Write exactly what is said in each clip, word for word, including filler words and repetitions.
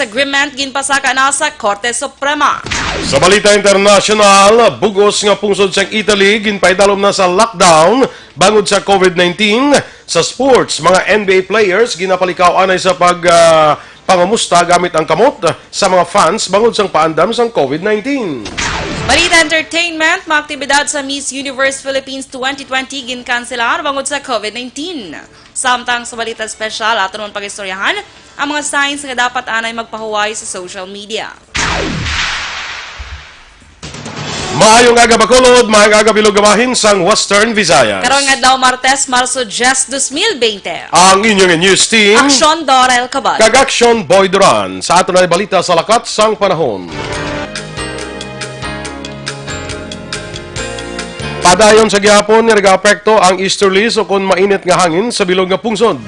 Agreement ginpasaka na sa Korte Suprema. Sa balita internasyonal, bug-os nga pungsod sang Italy ginpaidalom na sa lockdown bangod sa COVID nineteen. Sa sports, mga N B A players ginapalikaw anay sa pag, ah, pangamusta gamit ang kamot sa mga fans bangod sang paandam sang COVID nineteen. Balita entertainment, mga aktibidad sa Miss Universe Philippines twenty twenty ginkanselar bangod sa COVID nineteen. Samtang sa balita espesyal, aton man pag-istoryahan ang mga signs nga dapat anay magpahuway sa social media. Maayong aga, Bacolod, maayong aga, bilog nga bahin sang Western Visayas. Karong adlaw, Martes, Marso diyes, dos mil bente. Ang inyong news team, Aksyon Dorel Cabal. Kag Aksyon Boy Duran. Sa aton na balita sa lakat sang panahon. Padayon sa gihapon, nagaapekto ang easterlies o kon mainit nga hangin sa bilog nga pungsod.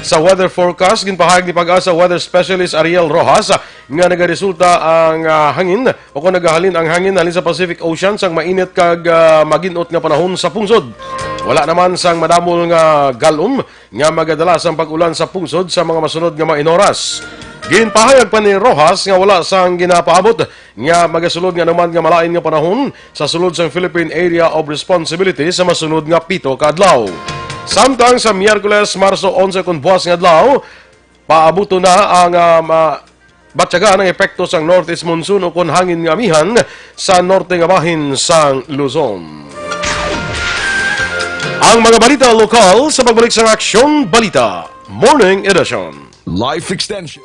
Sa weather forecast, ginpahayag ni Pag-asa weather specialist Ariel Rojas nga nagaresulta ang, ah, hangin o kon nagahalin ang hangin halin sa Pacific Ocean sang mainit kag, ah, maginot nga panahon sa pungsod. Wala naman sang madamol nga galom nga magadala sang pag-ulan sa pungsod sa mga masunod nga mga inoras. Ginpahayag pa ni Rojas nga wala sang ginapaabot nga magasulod nga anuman nga malain nga panahon sa sulod sang Philippine Area of Responsibility sa masunod nga pito ka adlaw. Samtang sa Miyerkules, Marso onse, kon buwas nga adlaw, paabuto na ang, ah, ma-, batyagan ang epekto sang northeast monsoon o kon hangin nga amihan sa norte nga bahin sang Luzon. Ang mga balita lokal sa pagbalik sang Aksyon Balita Morning Edition. Life extension.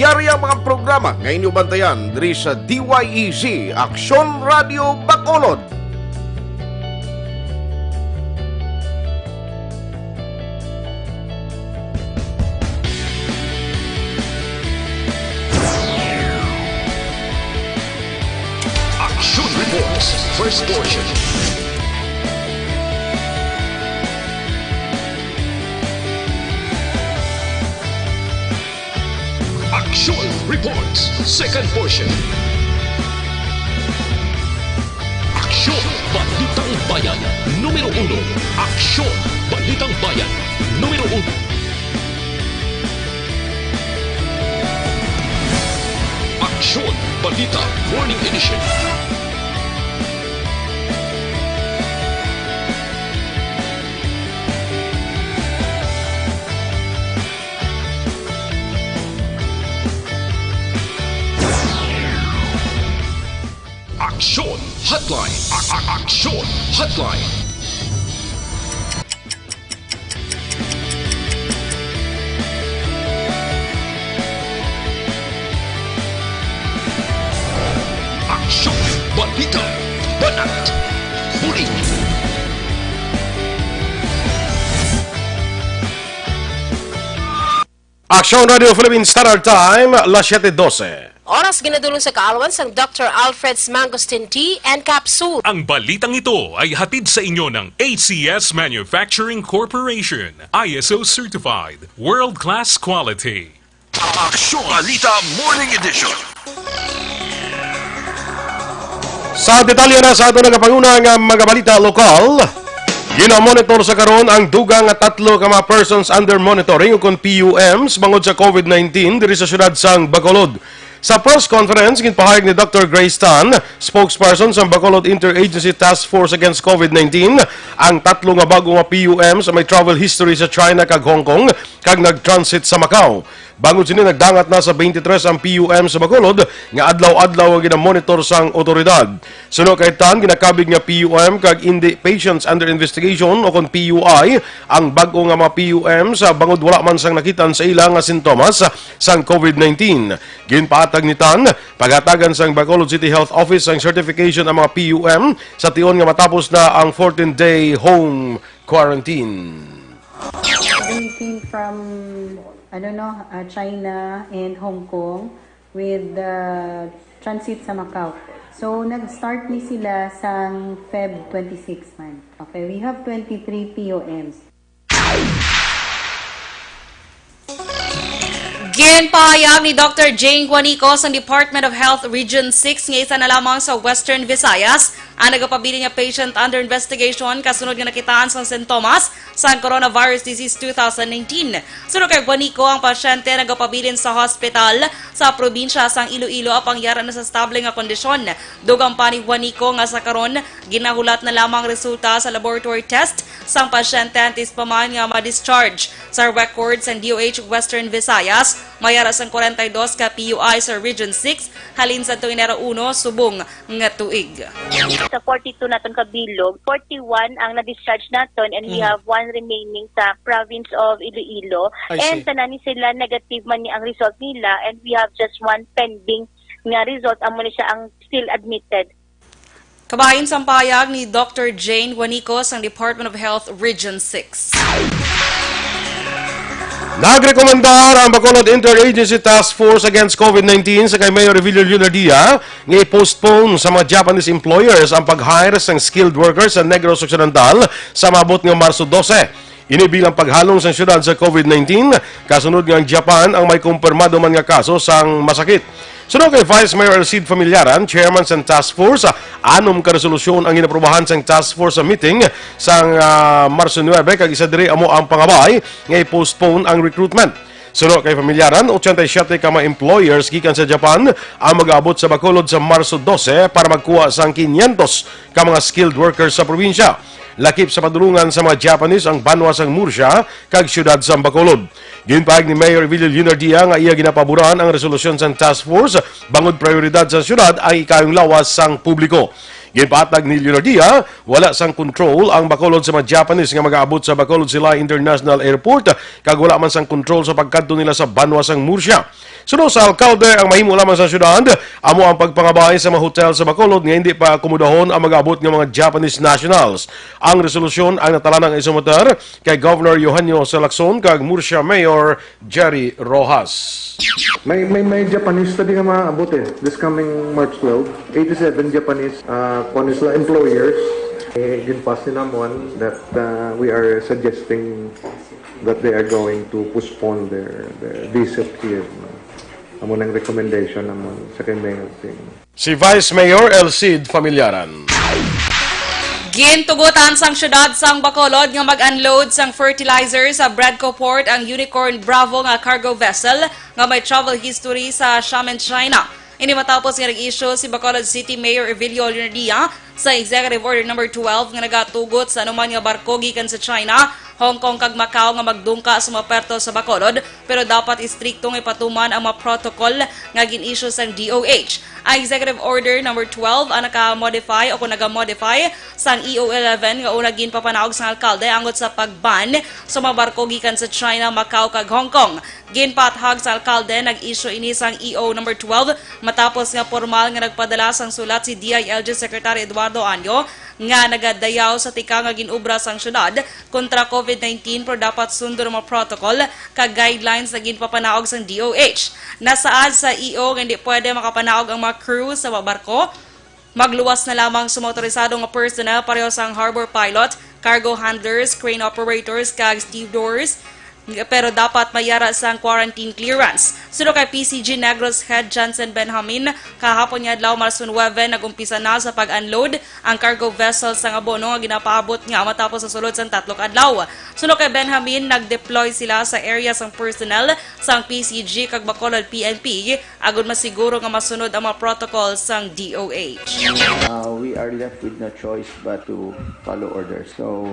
Yari ang mga programa nga inyo bantayan diri sa D Y E Z, Aksyon Radio Bacolod. Action Reports, first portion. Action Reports, second portion. Action Balitang Bayan, numero uno. Aksyon! Balitang Bayan, numero uno. Aksyon! Balita Morning Edition. Aksyon Hotline. A- a- Aksyon Hotline. Aksyon, balita, banat, bulig. Aksyon Radio Philippine Standard Time, las siete doce. Oras ginadulong sa kaalwan sang Doctor Alfred's Mangosteen Tea and Capsule. Ang balitang ito ay hatid sa inyo ng A C S Manufacturing Corporation, I S O certified, world-class quality. Aksyon Balita Morning Edition. Sa detalye na sa ato nagapanguna nga mga balita lokal, ginamonitor sa karon ang dugang nga tatlo ka mga persons under monitoring ukon P U Ms bangod sa COVID nineteen diri sa siyudad sang Bacolod. Sa press conference, ginpahayag ni Doctor Grace Tan, spokesperson sa Bacolod Interagency Task Force Against COVID nineteen, ang tatlo nga bago nga P U Ms may travel history sa China kag Hong Kong kag nag-transit sa Macau. Bangod sini, nagdangat na sa twenty-three ang P U M sa Bacolod nga adlaw-adlaw nga ginamonitor sang otoridad. Suno kay Tan, ginakabig nga P U M kag indi patients under investigation o kon P U I ang bag-o nga mga P U M sa bangod wala man sang nakitaan sa ila nga sintomas sang COVID nineteen. Ginpahatag ni Tan, paghatagan sang Bacolod City Health Office sang certification ang mga P U M sa tion nga matapos na ang fourteen-day home quarantine. They came from, I don't know, uh, China and Hong Kong with the transit sa Macau. So, nag-start ni sila sang Feb twenty-six man. Okay, we have twenty-three P O Ms. Ginpahayag ni Doctor Jane Guanico sang Department of Health Region six nga isa na lamang sa Western Visayas ang nagapabilin nga patient under investigation kasunod nga nakitaan sang sintomas sang coronavirus disease two thousand nineteen. Suno kay Guanico, ang pasyente nagapabilin sa hospital sa probinsya sang Iloilo apang yara na sa estable nga kondisyon. Dugang pa ni Guanico nga sa karon ginahulat na lamang resulta sa laboratory test sang pasyente antes pa man nga ma-discharge. Sa record sang D O H Western Visayas, may ara sang kwarenta y dos ka P U I sa Region six halin sa tuig Enero uno subong nga tuig. Sa forty-two naton ka bilog, forty-one ang na-discharge naton, and we Mm. have one remaining sa province of Iloilo. I And see. Tanan ni sila negative man ni ang result nila, and we have just one pending nga result, amo ni siya ang still admitted. Kabahin sang pahayag ni Doctor Jane Guanico sang Department of Health Region six. Nagrekomendar ang Bacolod Interagency Task Force Against COVID nineteen sa kay Mayor Revilio Leonardia nga i-postpone sa mga Japanese employers ang pag-hire sang skilled workers sa Negros Occidental sa maabot nga Marso dose. Ini bilang paghalong sang siyudad sa COVID nineteen, kasunod nga ang Japan ang may kumpirmado man nga kaso sang masakit. Suno kay Vice Mayor Elcid Familiaran, chairman sang task force, anom ka resolusyon ang ginaprobahan sang task force sa meeting sang, ah, Marso nuebe, kag isa diri amo ang pangabay nga i-postpone ang recruitment. Suno kay Familiaran, ochenta y siete ka mga employers gikan sa Japan ang mag-abot sa Bacolod sa Marso dose para magkuha sang quinientos ka mga skilled workers sa probinsya. Lakip sa padulungan sa mga Japanese ang banwa sang Murcia kag siyudad sang Bacolod. Ginpahayag ni Mayor Evilio Leonardia nga iya ginapaboran ang resolusyon sang task force bangod prioridad sa siyudad ang ikayong lawas sang publiko. Ginpahatag ni Leonardia, wala sang control ang Bacolod sa mga Japanese nga mag-aabot sa Bacolod Silay International Airport kag wala man sang control sa pagkadto nila sa banwa sang Murcia. Suno sa alkalde, ang mahimo lamang sa siyudad amo ang pagpangabay sa mga hotel sa Bacolod nga hindi pa akomodahon ang mag-abot nga mga Japanese nationals. Ang resolusyon ang natalanang isumater kay Governor Eugenio Salacson kag Murcia Mayor Jerry Rojas. May, may, may Japanese study nga maabot eh, this coming March twelve. Eighty-seven Japanese, uh, kuwan sila, employers. Eh, ginpas ni namon that, uh, we are suggesting that they are going to postpone their, their visit here. Amo nang recommendation namon sa kay Mayor Ting. Si Vice Mayor Elcid Familiaran. Gintugutan sang siyudad sang Bacolod nga mag-unload sang fertilizer sa Bredco Port ang Unicorn Bravo nga cargo vessel nga may travel history sa Xiamen, China. Ini matapos nga nag-issue si Bacolod City Mayor Evilio Leonardia sa Executive Order Number twelve nga nagatugot sa anuman nga barko gikan sa China, Hong Kong kag Macau nga magdungka sa mga puerto sa Bacolod, pero dapat istrikto nga ipatuman ang mga protocol nga gin-issue sang D O H. Ang Executive Order Number twelve ang naka-modify o kung naga-modify sang E O eleven nga una ginpapanaog sang alkalde angot sa pag-ban sa mga barko gikan sa China, Macau kag Hong Kong. Ginpaathag sa alkalde, nag-issue ini sang E O Number twelve matapos nga pormal nga nagpadala sang sulat si D I L G Secretary Eduardo Anyo nga nagadayaw sa tikang nga gin-obra sang syudad kontra COVID nineteen, pero dapat sundon ang mga protocol kag guidelines na ginpapanaog sang D O H. Nasaad sa E O nga hindi pwede makapanaog ang mga crew sa mga barko. Magluwas na lamang sa mga autorisado nga personnel, pareho sang harbor pilot, cargo handlers, crane operators, kag stevedores, pero dapat may ara sang quarantine clearance. Suno kay P C G Negros Head Johnson Benjamin, kahapon nga adlaw, Marso nuebe, nag-umpisa na sa pag-unload ang cargo vessel sang abono nga ginapaabot nga matapos sa sulod sang tatlo ka adlaw. Suno kay Benjamin, nag-deploy sila sa area sang personnel sang P C G kag Bacolod P N P agud masiguro nga masunod ang mga protocol sang D O H. Uh, we are left with no choice but to follow orders. So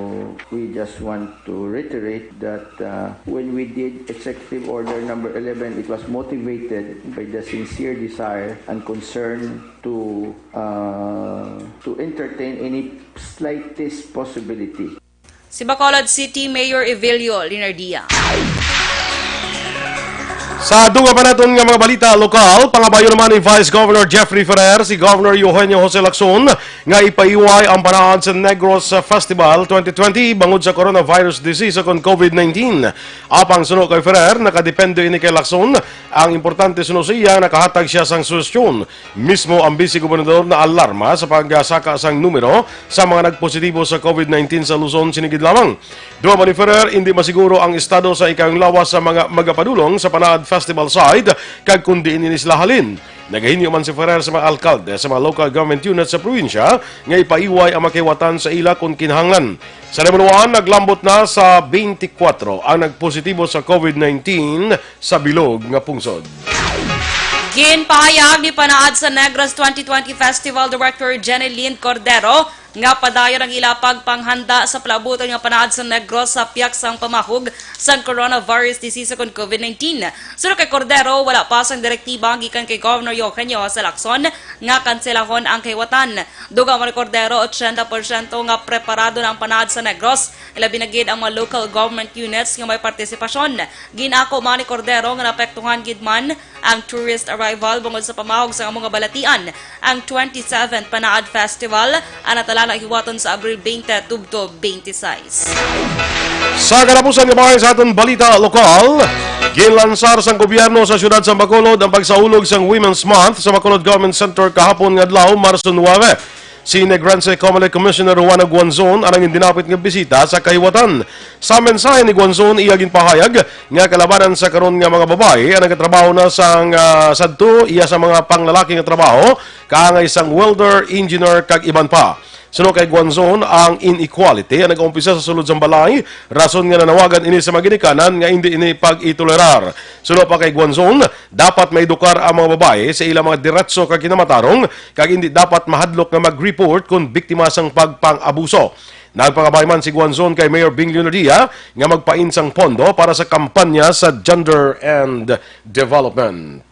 we just want to reiterate that uh, when we did Executive Order Number eleven, it was motivated by the sincere desire and concern to uh, to entertain any slightest possibility. Si Bacolod City Mayor Evelio Linardia. Sa dugang pa naton nga mga balita lokal, pangabayo naman ni Vice Governor Jeffrey Ferrer si Governor Eugenio Jose Lacson nga ipaiway ang panaad sa Negros Festival twenty twenty bangod sa coronavirus disease o kon COVID nineteen. Apang suno kay Ferrer, nakadepende ini kay Lacson. Ang importante suno sa iya, nakahatag siya sang suhestyon. Mismo ang Vice Gobernador naalarma sa pagsaka sang numero sa mga nagpositibo sa COVID nineteen sa Luzon sini gid lamang. Dugang pa ni Ferrer, indi masiguro ang estado sa ikayong lawas sa mga magapadulong sa Panaad Festival site kag kon diin ini sila halin. Nagahinyo man si Ferrer sa mga alkalde sa mga local government unit sa probinsya nga ipaiway ang makiwatan sa ila kon kinahanglan. Sa Limanuan, naglambot na sa twenty-four ang nagpositibo sa COVID nineteen sa bilog nga pungsod. Ginpahayag ni Panaad sa Negros twenty twenty Festival Director Jenny Lynn Cordero nga padayon ang ila pagpanghanda sa palabuton nga Panaad sa Negros sa piyak sang pamahog sang coronavirus disease ukon COVID nineteen. Suno kay Cordero, wala pa sang direktiba gikan kay Governor Eugenio Jose Lacson nga kanselahon ang kahiwatan. Dugang pa ni Cordero, ochenta porsyento nga preparado na ang Panaad sa Negros, ilabi na gid ang mga local government units nga may partisipasyon. Gin-ako man ni Cordero nga naapektuhan gid man ang tourist arrival bangod sa pamahog sa amo nga balatian. Ang twenty-seventh Panaad Festival ang natala nga hiwaton sa Abril twenty tubtob twenty-six. Sa katapusan nga bahin sa aton balita lokal, ginlansar sang gobyerno sa siyudad sang Bacolod ang pagsaulog sang Women's Month sa Bacolod Government Center kahapon nga adlaw, Marso nuebe. Si Negrense Comelec Commissioner Juana Guanzon ang nangin dinapit nga bisita sa kahiwatan. Sa mensahe ni Guanzon, iya ginpahayag nga kalabanan sa karon nga mga babayi ang nagatrabaho na sang ah, sadto iya sa mga panglalaki nga trabaho, kaangay sang welder, engineer, kag iban pa. Suno kay Guanzon, ang inequality ang nag-umpisa sa sulod sang balay, rason nga nanawagan ini sa mga ginikanan nga indi ini pag-itolerar. Suno pa kay Guanzon, dapat maedukar ang mga babayi sa ilang mga diretso kag kinamatarong, kag indi dapat mahadlok nga mag-report kon biktima sang pagpang-abuso. Nagpakabay man si Guanzon kay Mayor Bing Leonardia nga magpain sang pondo para sa kampanya sa Gender and Development.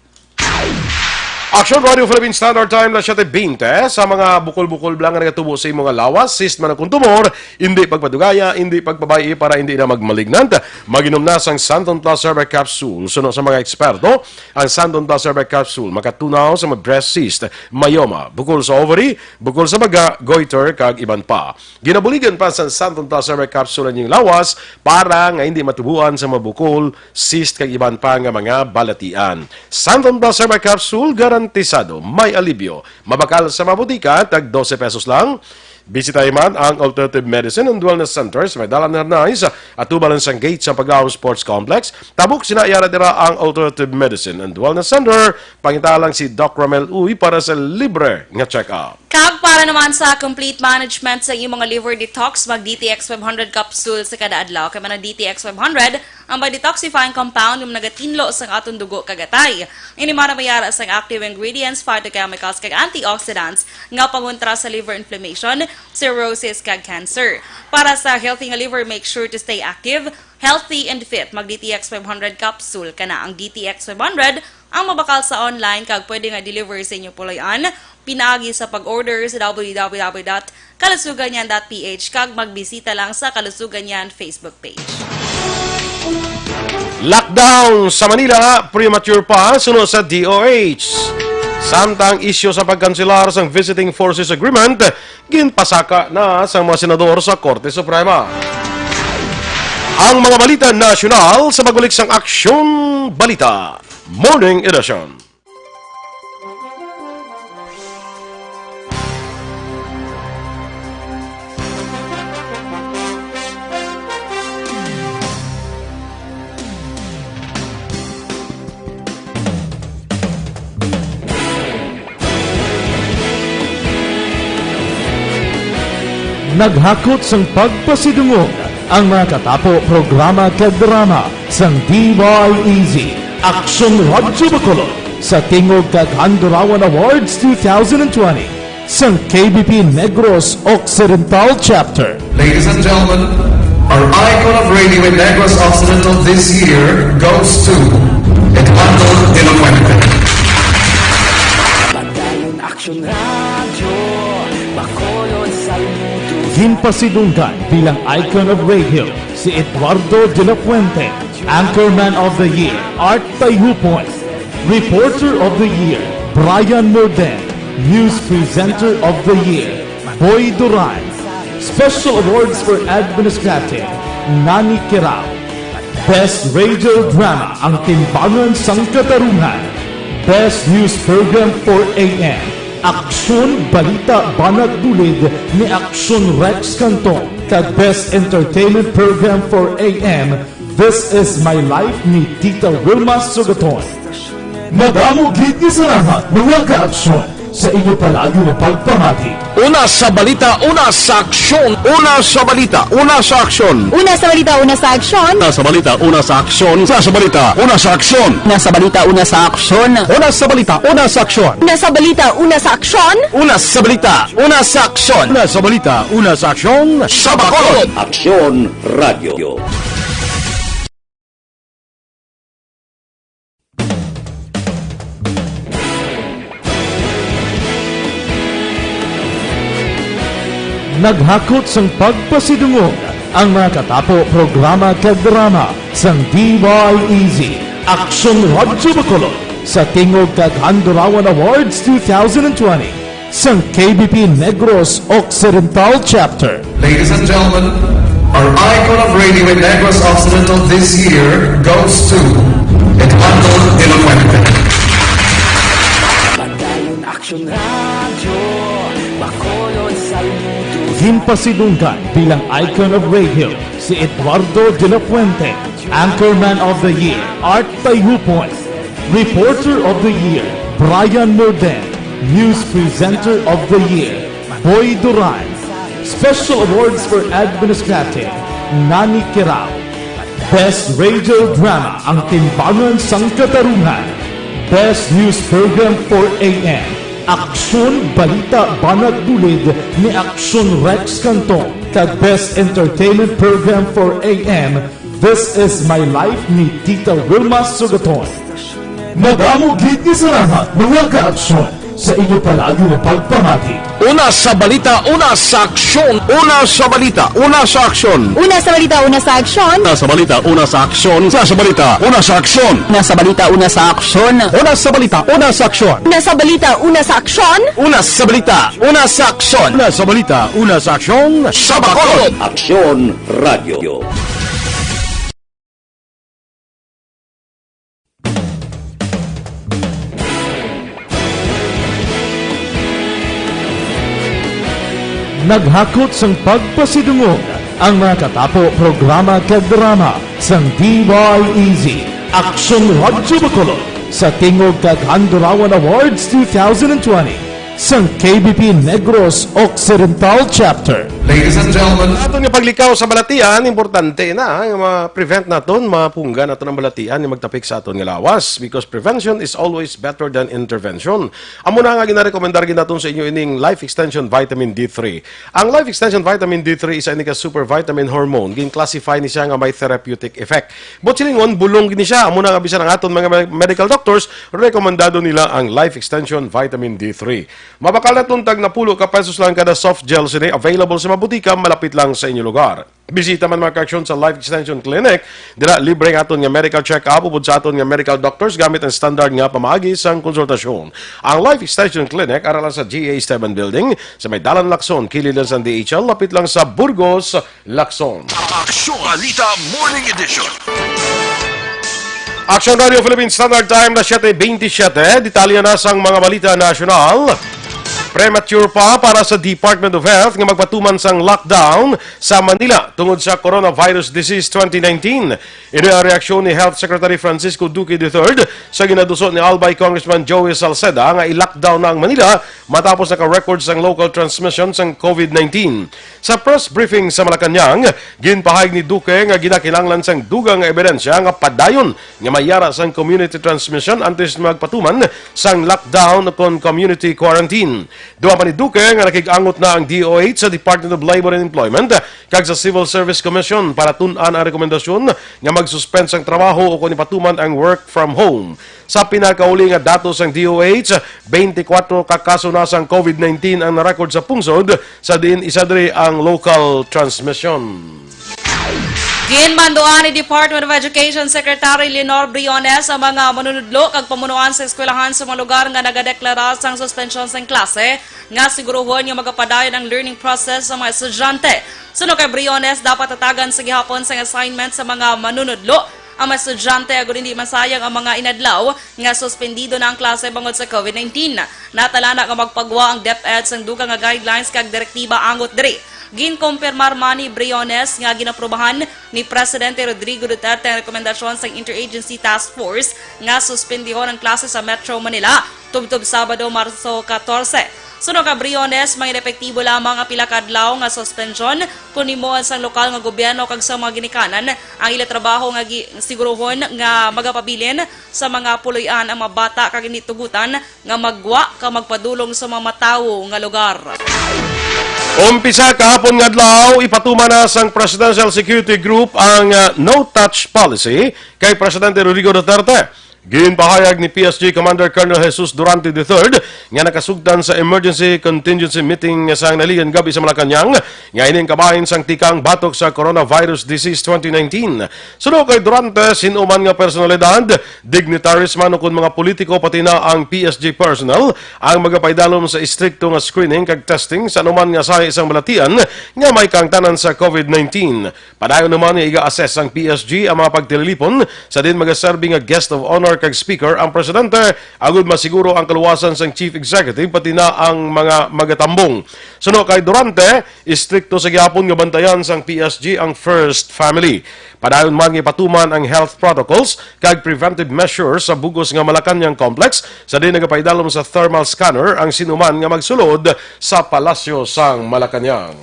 Action Radio Philippine Standard Time, las siete veinte. Sa mga bukol-bukol bala nga nagatubo sa imo nga lawas, cyst man o kon tumor, indi pagpadugaya, indi pagpabay-i para indi na magmalignant. Mag-inom na sang Santon Plus Herbal Capsule. Suno sa mga eksperto, ang Santon Plus Herbal Capsule makatunaw sa mga breast cyst, myoma, bukol sa ovary, bukol sa baga, goiter, kag iban pa. Ginabuligan pa sa Santon Plus Herbal Capsule ang inyong lawas para nga hindi matubuan sa mga bukol, cyst, kag iban pa nga mga balatian. Santon Plus Herbal Capsule, garantisado may alibyo. Mabakal sa mga botika, tag dose pesos lang. Bisitahi man ang Alternative Medicine and Wellness Center sa may Dalan Hernais, atubang sang gate sa Pagao Sports Complex. Tabok sina yara dira ang Alternative Medicine and Wellness Center. Pangita lang si Doc Romel Uy para sa libre nga check-up. Kag para naman sa complete management sa imong liver detox, mag D T X five hundred capsule sa kada adlaw. Kay man ang D T X five hundred, ang pag-detoxifying compound nga nagatinlo sang aton dugo kag atay. Ini man ang mayara sang active ingredients, phytochemicals, kag antioxidants nga pangontra sa liver inflammation, cirrhosis, kag cancer. Para sa healthy nga liver, make sure to stay active, healthy, and fit. Mag D T X five hundred capsule ka na. Ang D T X five hundred ang mabakal sa online kag pwede nga deliver sa inyo puloy-an pinaagi sa pag-order sa W W W dot kalusugan yan dot P H kag magbisita lang sa Kalusugan Yan Facebook page. Lockdown sa Manila, premature pa suno sa D O H. Samtang isyu sa pagkanselar sang Visiting Forces Agreement, ginpasaka na sang mga senador sa Korte Suprema. Ang mga balita nasyonal sa pagbalik sang Aksyon Balita Morning Edition. Naghakot sang pagpasidungog ang mga katapo, programa kag drama sang D Y E Z, Aksyon Radyo Bacolod, sa Tingog kag Handurawan Awards two thousand twenty sang K B P Negros Occidental Chapter. Ladies and gentlemen, our icon of radio in Negros Occidental this year goes to Eduardo de la Fuente. Padayon Aksyon Radyo, Bacolod, saludo. Ginpasidunggan bilang icon of radio si Eduardo de la Fuente, Anchorman of the Year, Art Tayhupon, Reporter of the Year, Brian Morden, News Presenter of the Year, Boy Duran, Special Awards for Administrative, Nani Kirao, Best Radio Drama, Ang Timbangan sang Katarungan, Best News Program four A M, Aksyon Balita Banat Bulid ni Aksyon Rex Canton, kag Best Entertainment Program four A M, This Is My Life ni Tita Wilma Sugaton. Madamo gid nga salamat, mga kaaksyon, sa inyo palagi nga pagpamati. Una sa balita, una sa aksyon. Una sa balita, una sa aksyon. Una sa balita, una sa aksyon. Una sa balita, una sa aksyon. Una sa balita, una sa aksyon. Una sa balita, una sa aksyon. Una sa balita, una sa aksyon. Una sa balita, una sa aksyon. Una sa balita, una sa aksyon. Una sa balita, una sa aksyon. Sa Bacolod. Aksyon Radio. Naghakot sang pagpasidungog ang mga katapo, programa kag drama sang D Y E Z, Aksyon Radyo Bacolod, sa Tingog kag Handurawan Awards two thousand twenty sang K B P Negros Occidental Chapter. Ladies and gentlemen, our icon of radio in Negros Occidental this year goes to Eduardo de la Fuente. Padayon Aksyon Radyo, Bacolod, saludo. Ginpasidunggan bilang icon of radio si Eduardo de la Fuente, Anchorman of the Year, Art Tayhupon, Reporter of the Year, Brian Morden, News Presenter of the Year, Boy Duran, Special Awards for Administrative, Nani Kirao, Best Radio Drama, Ang Timbangan sang Katarungan, Best News Program four A M, Aksyon Balita Banat Bulid ni Aksyon Rex Canton, kag Best Entertainment Program four A M, This Is My Life ni Tita Wilma Sugaton. Madamo gid nga salamat, mga kaaksyon, sa inyo palagi nga pagpamati. Una sa balita, una sa aksyon. Una sa balita, una sa aksyon. Una sa balita, una sa aksyon. Una sa balita, una sa aksyon. Una sa balita, una sa aksyon. Una sa balita, una sa aksyon. Una sa balita, una sa aksyon. Una sa balita, una sa aksyon. Una sa balita, una sa aksyon. Una sa balita, una sa aksyon. Sa Bacolod. Aksyon Radio. Naghakot sang pagpasidungog ang mga katapo, programa kag drama sang D Y E Z, Aksyon Radyo Bacolod, sa tingog kag Handurawan Awards two thousand twenty sang K B P Negros Occidental Chapter. Ladies and gentlemen, aton nga paglikaw sa balatian, importante na nga ma-prevent naton, mapunggan naton ang balatian nga magtapik sa aton nga lawas, because prevention is always better than intervention. Amo na nga ginarekomendar gid naton sa inyo ining Life Extension Vitamin D three. Ang Life Extension Vitamin D three isa ini ka super vitamin hormone. Gin-classify ni siya nga may therapeutic effect. But silingon, bulong gid ni siya. Amo na nga bisan ang aton mga me-, medical doctors, rekomendado nila ang Life Extension Vitamin D three. Mabakal na tuntag na pulo ka pesos lang kada soft gel sini. Available sa mga butika malapit lang sa inyo lugar. Bisita man, mga kaaksyon, sa Life Extension Clinic. Dira, libre ang aton nga medical check-up upod sa aton nga medical doctors gamit ang standard nga pamaagi sang konsultasyon. Ang Life Extension Clinic ara lang sa G A seven Building, sa may Dalan Lacson, kilid lang sa D H L, lapit lang sa Burgos, Lacson. Aksyon Balita Morning Edition. Aksyon Radio Philippine Standard Time na siyete bentisiete. Detalye na sang mga balita nasyonal. Premature pa para sa Department of Health nga magpatuman sang lockdown sa Manila tungod sa coronavirus disease twenty nineteen. Ini ang reaksyon ni Health Secretary Francisco Duque the third sa ginaduso ni Albay Congressman Joey Salceda nga i-lockdown na ang Manila matapos naka-record sang local transmission sang COVID nineteen. Sa press briefing sa Malacañang, ginpahayag ni Duque nga ginakinahanglan sang dugang nga ebidensya nga padayon nga mayara sang community transmission antes magpatuman sang lockdown kon community quarantine. Dugang pa ni Duque nga nakig-angot na ang D O H sa Department of Labor and Employment kag sa Civil Service Commission para tun-an ang rekomendasyon nga mag-suspend sang trabaho o kon ipatuman ang work from home. Sa pinakauli nga datos sang D O H, twenty-four ka kaso na sang COVID nineteen ang na-record sa pungsod, sa diin isa diri ang local transmission. Ginmanduan ni Department of Education Secretary Leonor Briones ang mga manunudlo kag pamunuan sa eskwelahan sa mga lugar nga nagadeklara sang suspensyon sang klase nga siguruhon nga magapadayon ang learning process sa mga estudyante. Suno kay Briones, dapat tatagan sa gihapon sang assignment sa mga manunudlo ang mga estudyante agud hindi masayang ang mga inadlaw nga suspendido na ang klase bangod sa COVID nineteen. Natalana nga magpagwa ang DepEd sang dugang nga guidelines kag direktiba angot diri. Ginkumpirmar man ni Briones nga ginaprubahan ni Presidente Rodrigo Duterte ang rekomendasyon sang Interagency Task Force nga suspendihon ang klase sa Metro Manila tubtob Sabado, Marso katorse. Suno kay Briones, mangin-epektibo lamang ang pila ka adlaw nga suspensyon kon himuon sang lokal nga gobyerno kag sa mga ginikanan ang ila trabaho nga gi-, siguruhon nga magapabilin sa mga puloy-an ang mga bata kag hindi tugutan nga maggwa ka magpadulong sa mga matawo nga lugar. Umpisa kahapon nga adlaw, ipatuman na sang Presidential Security Group ang, ah, no-touch policy kay Presidente Rodrigo Duterte. Ginpahayag ni P S G Commander Colonel Jesus Durante the third nga nakasugtan sa emergency contingency meeting sang nahiligan gab-i sa Malacañang nga ini ang kabahin sang tikang batok sa coronavirus disease twenty nineteen. Suno kay Durante, sin-o man nga personalidad, dignitaries man ukon mga politiko, pati na ang P S G personnel ang magapaidalom sa istrikto nga screening kag testing sa anuman nga sahi sang balatian nga may kaangtanan sa COVID nineteen. Padayon naman nga iga-assess sang P S G ang mga pagtililipon sa diin magaserbi nga guest of honor kag speaker ang presidente, agud masiguro ang kaluwasan sang chief executive pati na ang mga magatambong. Suno kay Durante, istrikto sa gihapon nga bantayan sang P S G ang first family. Padayon man nga ipatuman ang health protocols kag preventive measures sa bug-os nga Malacañang Complex, sa diin nagapaidalom sa thermal scanner ang sinuman nga magsulod sa Palasyo sang Malacañang.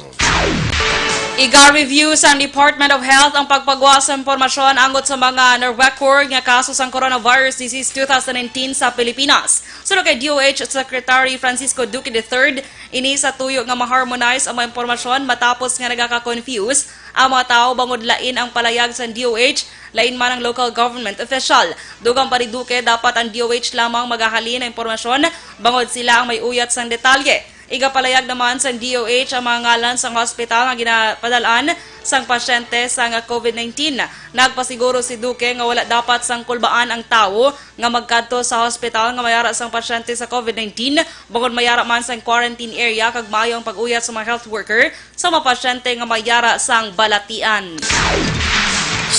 Iga-review sang Department of Health ang pagpagwa sa impormasyon angot sa mga na-record nga kaso sang coronavirus disease two thousand nineteen sa Pilipinas. Suno kay D O H Secretary Francisco Duque the third, ini sa tuyo nga ma-harmonize ang mga impormasyon matapos nga nagaka-confuse ang mga tawo bangod lain ang palayag sang D O H, lain man ang local government official. Dugang pa ni Duque, dapat ang D O H lamang magahalin ang impormasyon bangod sila ang may uyat sang detalye. Igapalayag naman sang D O H ang mga ngalan sang hospital nga ginapadal-an sang pasyente sang COVID nineteen. Nagpasiguro si Duque nga wala dapat sang kulbaan ang tawo nga magkadto sa hospital nga mayara sang pasyente sa COVID nineteen, bangod mayara man sang quarantine area kag maayo ang pag-uyat sa mga health worker sa mga pasyente nga mayara sang balatian.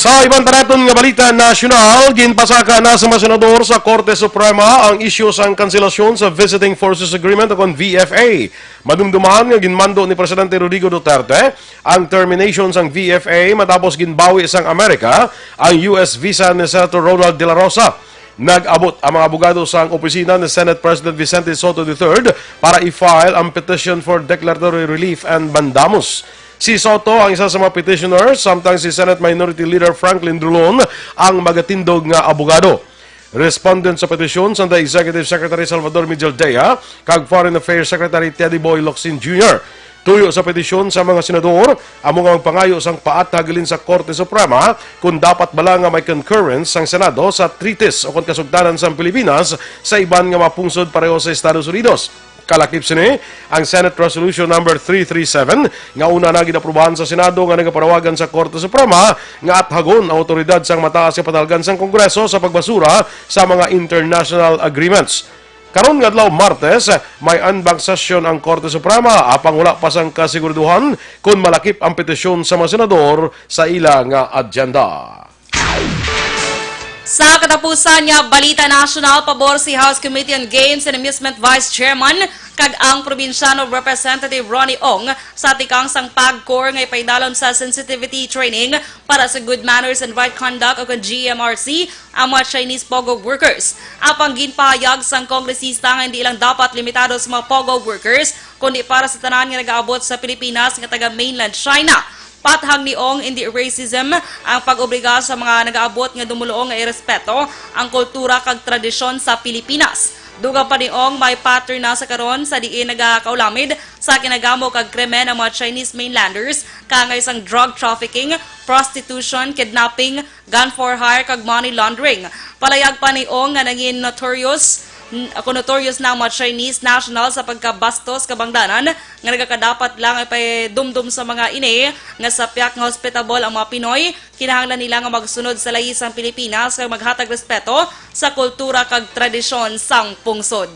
Sa iban pa naton nga balita nasyonal, ginpasaka na sa mga senador sa Korte Suprema ang isyu sang kanselasyon sa Visiting Forces Agreement o kon V F A. Madumduman nga ginmando ni Presidente Rodrigo Duterte ang termination sang V F A matapos ginbawi sang Amerika ang U S visa ni Senator Ronald De La Rosa. Nag-abot ang mga abogado sang opisina ni Senate President Vicente Sotto the third para i-file ang petition for declaratory relief and mandamus. Si Sotto ang isa sa mga petitioner, samtang si Senate Minority Leader Franklin Drilon ang magatindog nga abogado. Respondent sa petisyon, sanda Executive Secretary Salvador Mijaldea kag Foreign Affairs Secretary Teddy Boy Locsin Junior. Tuyo sa petisyon sa mga senador, amo nga magpangayo sang paat halin sa Korte Suprema kung dapat bala nga may concurrence sang Senado sa treaties o kon kasugtanan sang Pilipinas sa iban nga mga pungsod pareho sa Estados Unidos. Kalakip sini, ang Senate Resolution Number three three seven nga una na ginaprubahan sa Senado nga nagapanawagan sa Korte Suprema nga athagon ang awtoridad sang mataas nga panalgan sang Kongreso sa pagbasura sa mga international agreements. Karon nga adlaw, Martes, may en banc session ang Korte Suprema, apang wala pa sang kasiguraduhan kon malakip ang petisyon sa mga senador sa ila nga agenda. Sa katapusan nga balita nasyonal, pabor si House Committee on Games and Amusement Vice Chairman kag ang probinsyano Representative Ronnie Ong sa tikang sang PAGCOR nga ipaidalom sa sensitivity training para sa good manners and right conduct o kon G M R C ang mga Chinese POGO workers. Apang ginpahayag sang kongresista nga hindi lang dapat limitado sa mga POGO workers, kundi para sa tanan nga nagaabot sa Pilipinas nga taga mainland China. Pathang ni Ong, hindi racism ang pag-obliga sa mga nagaabot nga dumoluong nga irespeto ang kultura kag tradisyon sa Pilipinas. Dugang pa ni Ong, may pattern na sa karon sa diin nagakaulamid sa kinagamo kag krimen ang mga Chinese mainlanders, kaangay sang drug trafficking, prostitution, kidnapping, gun for hire, kag money laundering. Palayag pa ni Ong nga nangin notorious, n-, ako notorious na ang mga Chinese national sa pagkabastos kabangdanan nga nagakadapat lang ay paidumdom sa mga ini nga sapyak nga hospitable ang mga Pinoy. Kinahanglan nila nga magsunod sa layi sang Pilipinas kag maghatag respeto sa kultura kag tradisyon sang pungsod.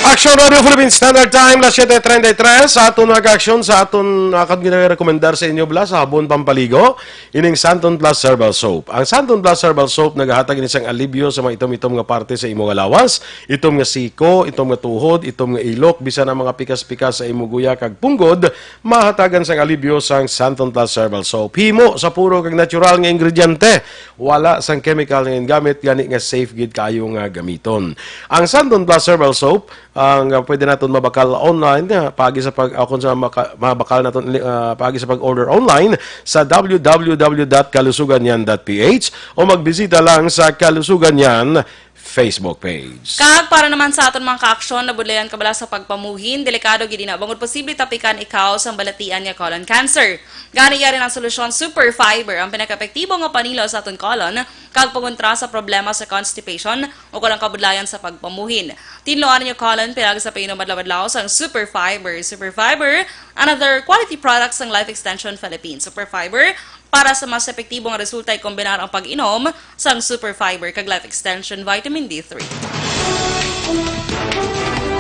Action Radio Philippines Standard Time, las siete treinta y tres. Sa aton mga aksyon, sa aton, ah, kag ginarekomendar sa inyo, bala, sabon pampaligo. Ining Santon Plus Herbal Soap. Ang Santon Plus Herbal Soap nagahatag ini sang alibyo sa mga itom-itom nga parte sa imo nga lawas, itom nga siko, itom nga tuhod, itom nga ilok, bisan ang mga pikas-pikas sa imo guya kag punggod, mahatagan sang alibyo sang Santon Plus Herbal Soap. Himo sa puro kag natural nga ingrediente, wala sang chemical nga gingamit, gani nga safe gid kaayo nga gamiton. Ang Santon Plus Herbal Soap, ang, ah, pwede naton mabakal online, ah, paagi sa pag, ah, kung sa maka-, mabakal naton, ah, paagi sa pag-order online sa w w w dot kalusuganyan dot p h o magbisita lang sa Kalusuganyan Facebook page. Kag para naman sa aton mga kaaksyon, nabudlayan ka bala sa pagpamuhin, delikado gid ina bangod posible tapikan ikaw sang balatian nga colon cancer. Gani, yari ang solusyon, Super Fiber, ang pinakaepektibo nga panilo sa aton colon kag pangontra sa problema sa constipation o kon ang kabudlayan sa pagpamuhin. Tinluan ninyo colon pinagi sa painom adlaw-adlaw sang Super Fiber. Super Fiber, another quality product sang Life Extension Philippines. Super Fiber, para sa mas epektibo nga resulta, ikombinar ang pag-inom sang Super Fiber kag Life Extension Vitamin D three.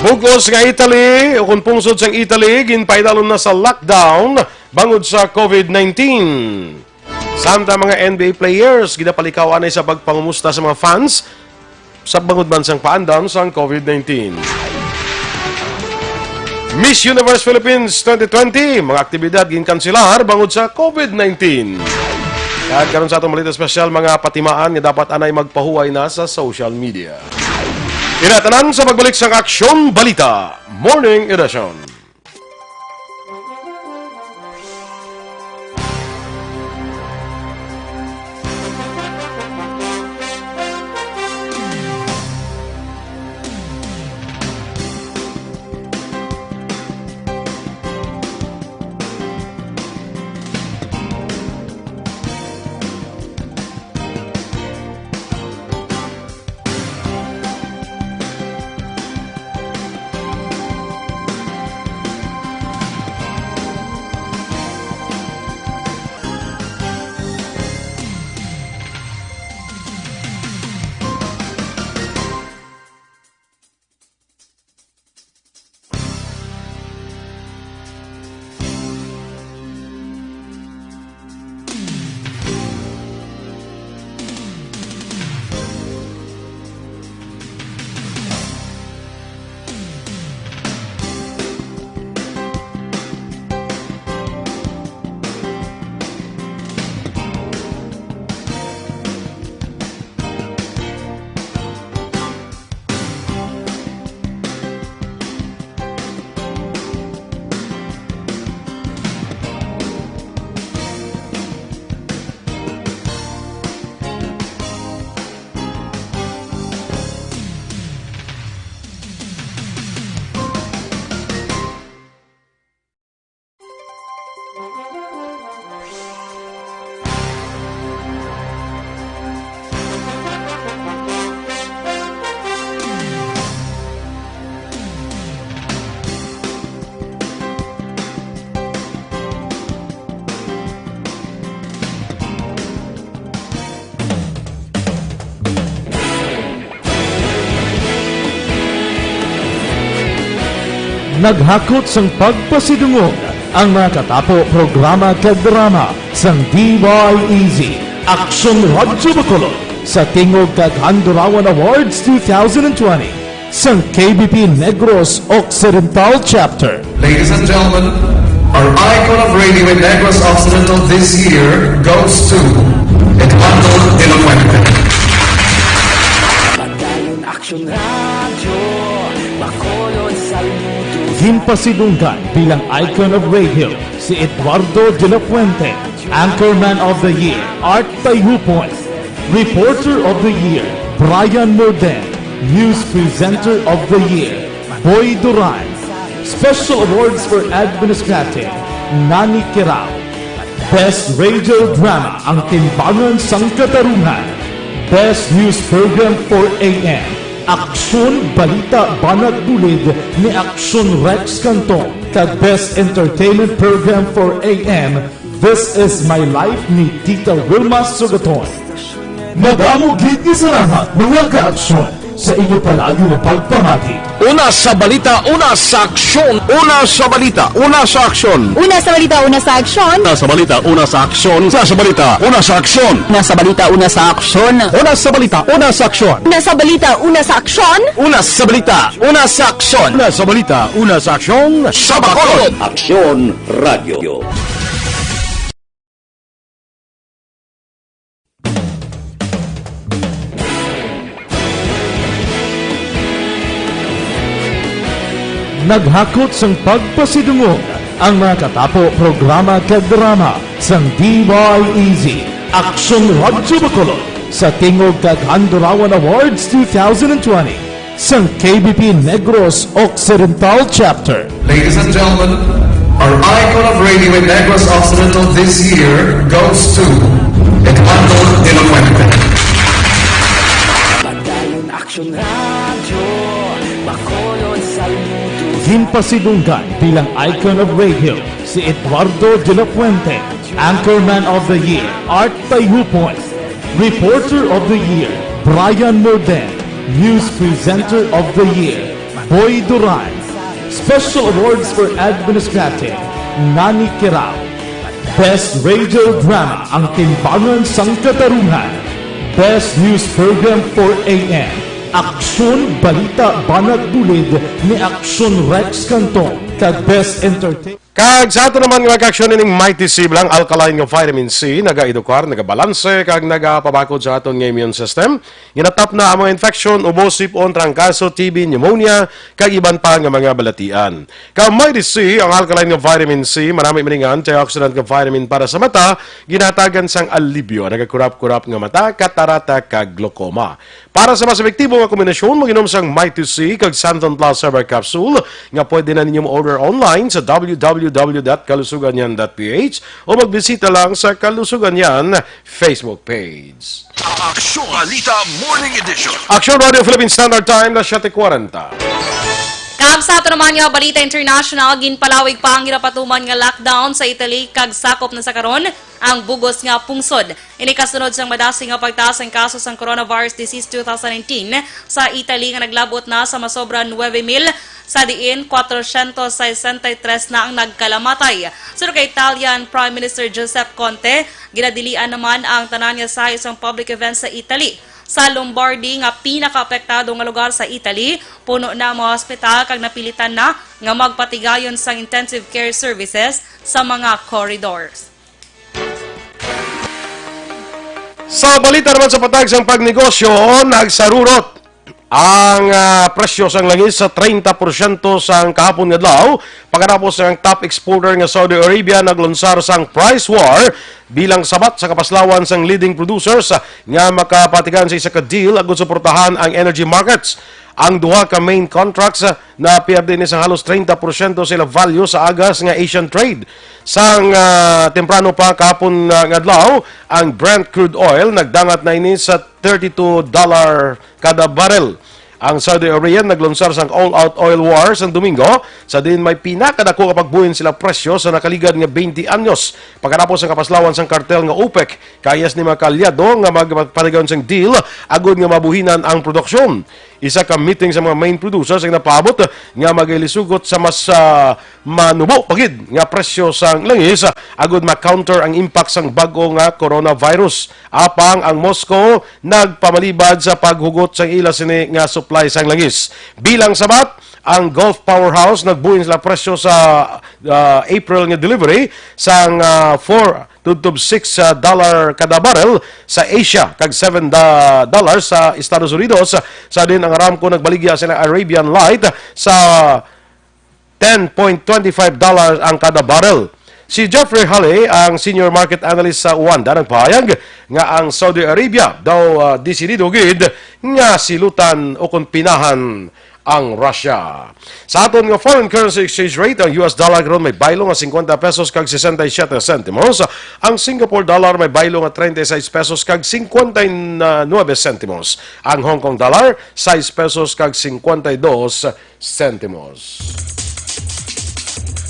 Bug-os nga Italy, o kon pungsod sang Italy, ginpaidalom na sa lockdown bangod sa covid nineteen. Samtang mga N B A players, ginapalikaw anay sa pagpangumusta sa mga fans sa bangod man sang paandam sang covid nineteen. Miss Universe Philippines twenty twenty, mga aktibidad ginkanselar bangod sa covid nineteen. Kag karon sa atong balita espesyal, mga patimaan nga dapat anay magpahuway na sa social media. Ina tanan sa pagbalik sang Aksyon Balita Morning Edition. Naghakot sang pagpasidungog ang mga katapo programa kag drama sang D Y E Z, Aksyon Radyo Bacolod, sa tingog kag Handurawan Awards two thousand twenty sang K B P Negros Occidental Chapter. Ladies and gentlemen, our icon of radio in Negros Occidental this year goes to Eduardo de la Fuente. Padayon Aksyon Radyo, Bacolod saludo. Ginpasidunggan bilang icon of radio si Eduardo de la Fuente, Anchorman of the Year, Art Tayhupon, Reporter of the Year, Brian Morden, News Presenter of the Year, Boy Duran, Special Awards for Administrative, Nani Kirao, Best Radio Drama, Ang Timbangan sang Katarungan, Best News Program four A M, Aksyon Balita Banat Bulid ni Aksyon Rex Canton, kag Best Entertainment Program four A M, This Is My Life ni Tita Wilma Sugaton. Madamo gid nga salamat, mga ka-aksyon, sa inyo palagi nga pagpamati. Una sa balita, una sa aksyon. Una sa balita, una sa aksyon. Una sa balita, una sa aksyon. Una sa balita, una sa aksyon. Una sa balita, una sa aksyon. Una sa balita, una sa aksyon. Una sa balita, una sa aksyon. Una sa balita, una sa aksyon. Una sa balita, una sa aksyon. Una sa balita, una sa aksyon. Sa Bacolod. Aksyon Radio. Naghakot sang pagpasidungog ang mga katapo programa kag drama sang D Y E Z, Aksyon Radyo Bacolod, sa tingog kag Handurawan Awards two thousand twenty sang K B P Negros Occidental Chapter. Ladies and gentlemen, our icon of radio in Negros Occidental this year goes to Eduardo de la Fuente. Padayon Aksyon Radyo, Bacolod saludo. Ginpasidunggan bilang icon of radio si Eduardo de la Fuente, Anchorman of the Year, Art Tayhupon, Reporter of the Year, Brian Morden, News Presenter of the Year, Boy Duran, Special Awards for Administrative, Nani Kirao, Best Radio Drama, Ang Timbangan sang Katarungan, Best News Program four A M, Aksyon Balita Banat Bulid ni Aksyon Rex Canton, kag Best Entertainment. Kag sa ato naman nga mga kaaksyon, ining Mighty C bilang alkaline nga vitamin C, nagaedukar, nagabalanse, kag nagapabakod sa aton nga immune system. Ginatapna ang mga infection, ubo, sipon, trangkaso, T B, pneumonia, kag iban pa nga mga balatian. Kag Mighty C, ang alkaline nga vitamin C, marami man ning antioxidant nga vitamin para sa mata, ginahatagan sang alibyo, nagakurap-kurap nga mata, katarata, kag glaucoma. Para sa mas epektibo nga kombinasyon, mag-inom sang Mighty C kag Santon Plus Herbal Capsule nga pwede na ninyo ma-order online sa W W W dot kalusuganyan dot P H o magbisita lang sa Kalusuganyan Facebook page. Aksyon Balita Morning Edition. Aksyon Radio Philippine Standard Time na siyete kwarenta. Kag sa ato naman nga balita international, ginpalawig pa ang ginapatuman nga lockdown sa Italy kag sakop na sa karon ang bug-os nga pungsod. Ini kasunod sang madasig nga pagtaas sang kaso sang coronavirus disease two thousand nineteen sa Italy nga naglabot na sa masobra nuebe mil, sa diin kwatrosyentos sesenta y tres na ang nagkalamatay. Suno kay Italian Prime Minister Giuseppe Conte, ginadilian naman ang tanan nga sayo sang public events sa Italy. Sa Lombardy nga pinakaapektado nga lugar sa Italy, puno na ang mga hospital kag napilitan na nga magpatigayon sang intensive care services sa mga corridors. Sa balita naman sa patag sang pagnegosyo, nagsarurot ang, ah, presyo sang langis sa treinta porsyento sang kahapon nga adlaw, pagkatapos nga ang top exporter nga Saudi Arabia naglunsar sang price war bilang sabat sa kapaslawan sang leading producers nga makapatigayon sa isa ka deal agud suportahan ang energy markets. Ang duha ka main contracts, ah, napierde ni sang halos treinta porsyento sa ila value sa agas nga Asian trade. Sang, ah, temprano pa kahapon, ah, nga adlaw, ang Brent crude oil nagdangat na ini sa thirty-two dollar kada barrel. Ang Saudi Arabia naglunsar sang all-out oil war sang Domingo, sa diin may pinakadako nga pagbuhin sila presyo sa nakaligad nga twenty anyos, pagkatapos ang kapaslawan sang kartel nga OPEC, kayas ni mga kaalyado nga magpatigayon sang deal agud nga mabuhinan ang produksyon. isa ka meeting sa mga main producers ang napaabot nga magailisugot sa mas, ah, manubo pa gid nga presyo sang langis, ah, agud ma-counter ang impact sang bag-o nga coronavirus. Apang ang Moscow nagpamalibad sa paghugot sang ila sini nga supply sang langis. Bilang sabat, ang Gulf powerhouse nagbuin sila presyo sa, ah, April nga delivery sang, ah, four tubtob six, ah, dollar kada barrel sa Asia kag seven da-, dollars sa Estados Unidos. Sa din ang Aramco nagbaligya sila Arabian Light sa ten point twenty five dollars ang kada barrel. Si Jeffrey Halley, ang senior market analyst sa Wanda, nagpahayag nga ang Saudi Arabia daw, ah, desidido gid nga silutan o kon pinahan ang Russia. Sa aton nga foreign currency exchange rate, ang U S dollar karon may baylo nga fifty pesos kag sixty-seven centimos. Ang Singapore dollar may baylo nga thirty-six pesos kag fifty-nine centimos. Ang Hong Kong dollar, six pesos kag fifty-two centimos.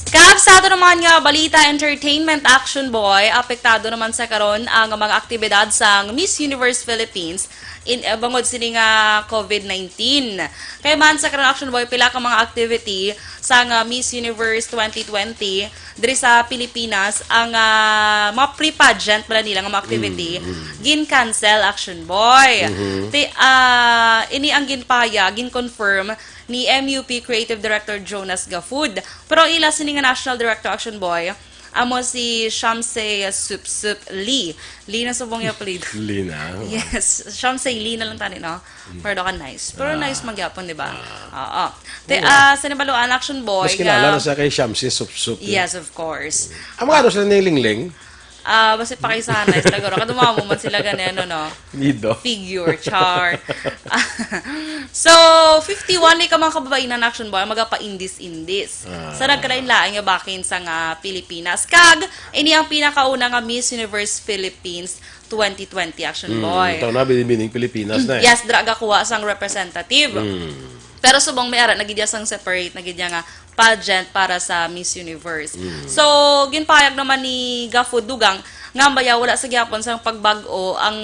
Kag sa ato naman nga balita, entertainment, Action Boy, apektado naman sa karon ang mga aktibidad sang Miss Universe Philippines in, eh, bangod sini nga covid nineteen. Kay man sa karon, Action Boy, pila ka mga activity sang, ah, Miss Universe twenty twenty diri sa Pilipinas, ang, ah, mga pre-pageant pala nila nga mga activity, Mm, mm. gin-cancel, Action Boy. Mhm. Ti-, ah, ini ang ginpahayag, gin-confirm ni M U P Creative Director Jonas Gafud. Pero ang ila sini nga National Director, Action Boy, amo si Shamse Supsup Lee. Lee na subong yung apelyido. Lee na. Yes, Shamse Lee na lang tani, no? Mm. Pero daw ka nice. Pero Ah. nice magyapon, di ba? Ah. Oo. Te, Oo. ah, sa nabaluan, Action Boy, Mas kilala nga na siya kay Shamsi Supsup, eh. Yes, of course. Ang mga ano sila ni Lingling? Ah, basta pakaisahan na sila, guro. Kadumamo man sila gani, ano, no? Nido. Figure, char. So, fifty-one ni ka mga kababainan, Action Boy, magapa-indis-indis. Ah. Sa nagkalain-lain nga bahin sa nga Pilipinas. Kag, ini ang pinakauna nga Miss Universe Philippines twenty twenty, Action Mm, Boy. Ito na, binibining Pilipinas na eh. Yes, dra gakuha sang representative. Mm. Pero subong may ara na gid iya sang separate na gid iya nga pageant para sa Miss Universe. Mm. So, ginpahayag naman ni Gafud Dugang nga baya wala sa gyapon sang pagbag-o ang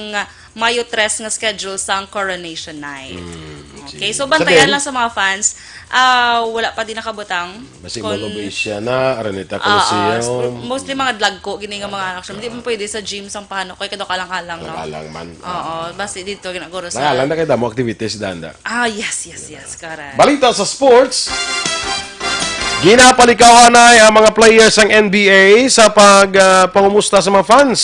Mayo tres nga schedule sang Coronation Night. Mm, Okay, sige. so bantayan Sabihin, lang sa mga fans. Ah, wala pa din nakabutang. Basi Kon- Mall of Asia na, Araneta Ah, ah, Coliseum. mostly mga dlagko, gini nga mga action. Hindi mo pwede sa gym, sang pano, kay kadwa kalang-halang, no? Kalang-halang man. Oo, basi dito, ginaguro sa Nakalang na kay damo activities, danda. Ah, yes, yes, yes, correct. Balita sa sports. Ginapalikawan na ang mga players sang N B A sa pag, ah, pangumusta sa mga fans.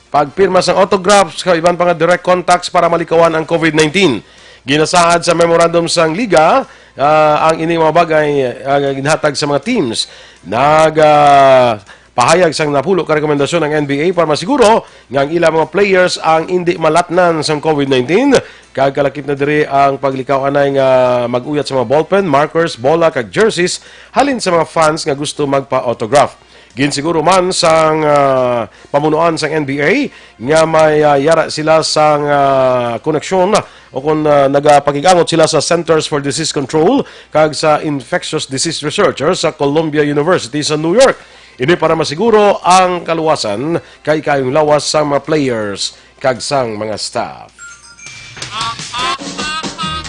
Pagpirma sang autographs kag iban pa nga direct contacts para malikawan ang covid nineteen. Ginasaad sa memorandum sang liga, ah, ang ini mga bagay, ah, ginhatag sa mga teams. Nag, ah, pahayag sang napulo ka rekomendasyon ang N B A para masiguro nga ang ilang mga players ang indi malatnan sang covid nineteen. Kag kalakip na diri ang paglikaw anay nga mag-uyat sa mga ballpen, markers, bola, kag jerseys halin sa mga fans nga gusto magpa-autograph. Ginsiguro man sang, ah, pamunuan sang N B A nga may, ah, yara sila sang, ah, koneksyon o kon, ah, nagapakig-angot sila sa Centers for Disease Control kag sa Infectious Disease Research sa Columbia University sa New York. Ini para masiguro ang kaluwasan kay kayong lawas sa mga players kag sang mga staff.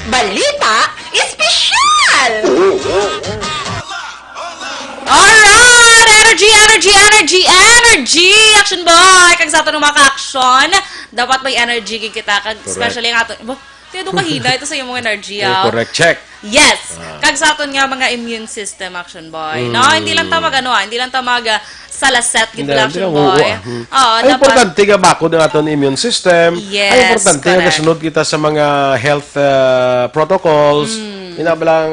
Balita Espesyal! Alright! Energy, energy, energy, energy! Action boy! Kag sa ato ng mga ka-action, dapat may energy gid kita. Kag Correct. especially ang ato, bo, kaya doon kahina ito sa iyong energy, Eh, ah. correct. Check. Yes. Ah. Kag sa aton nga mga immune system, Action Boy. No, Mm. hindi lang ta mag, ano, ah, hindi lang ta mag, ah, salaset, gid Hindi, pala, hindi Action lang Boy. uwa. Hmm. Oo, Ay, dapat importante nga bakod ang aton immune system. Yes, Ay, importante nga correct. kasunod kita sa mga health, ah, protocols. Mm. Ina ba lang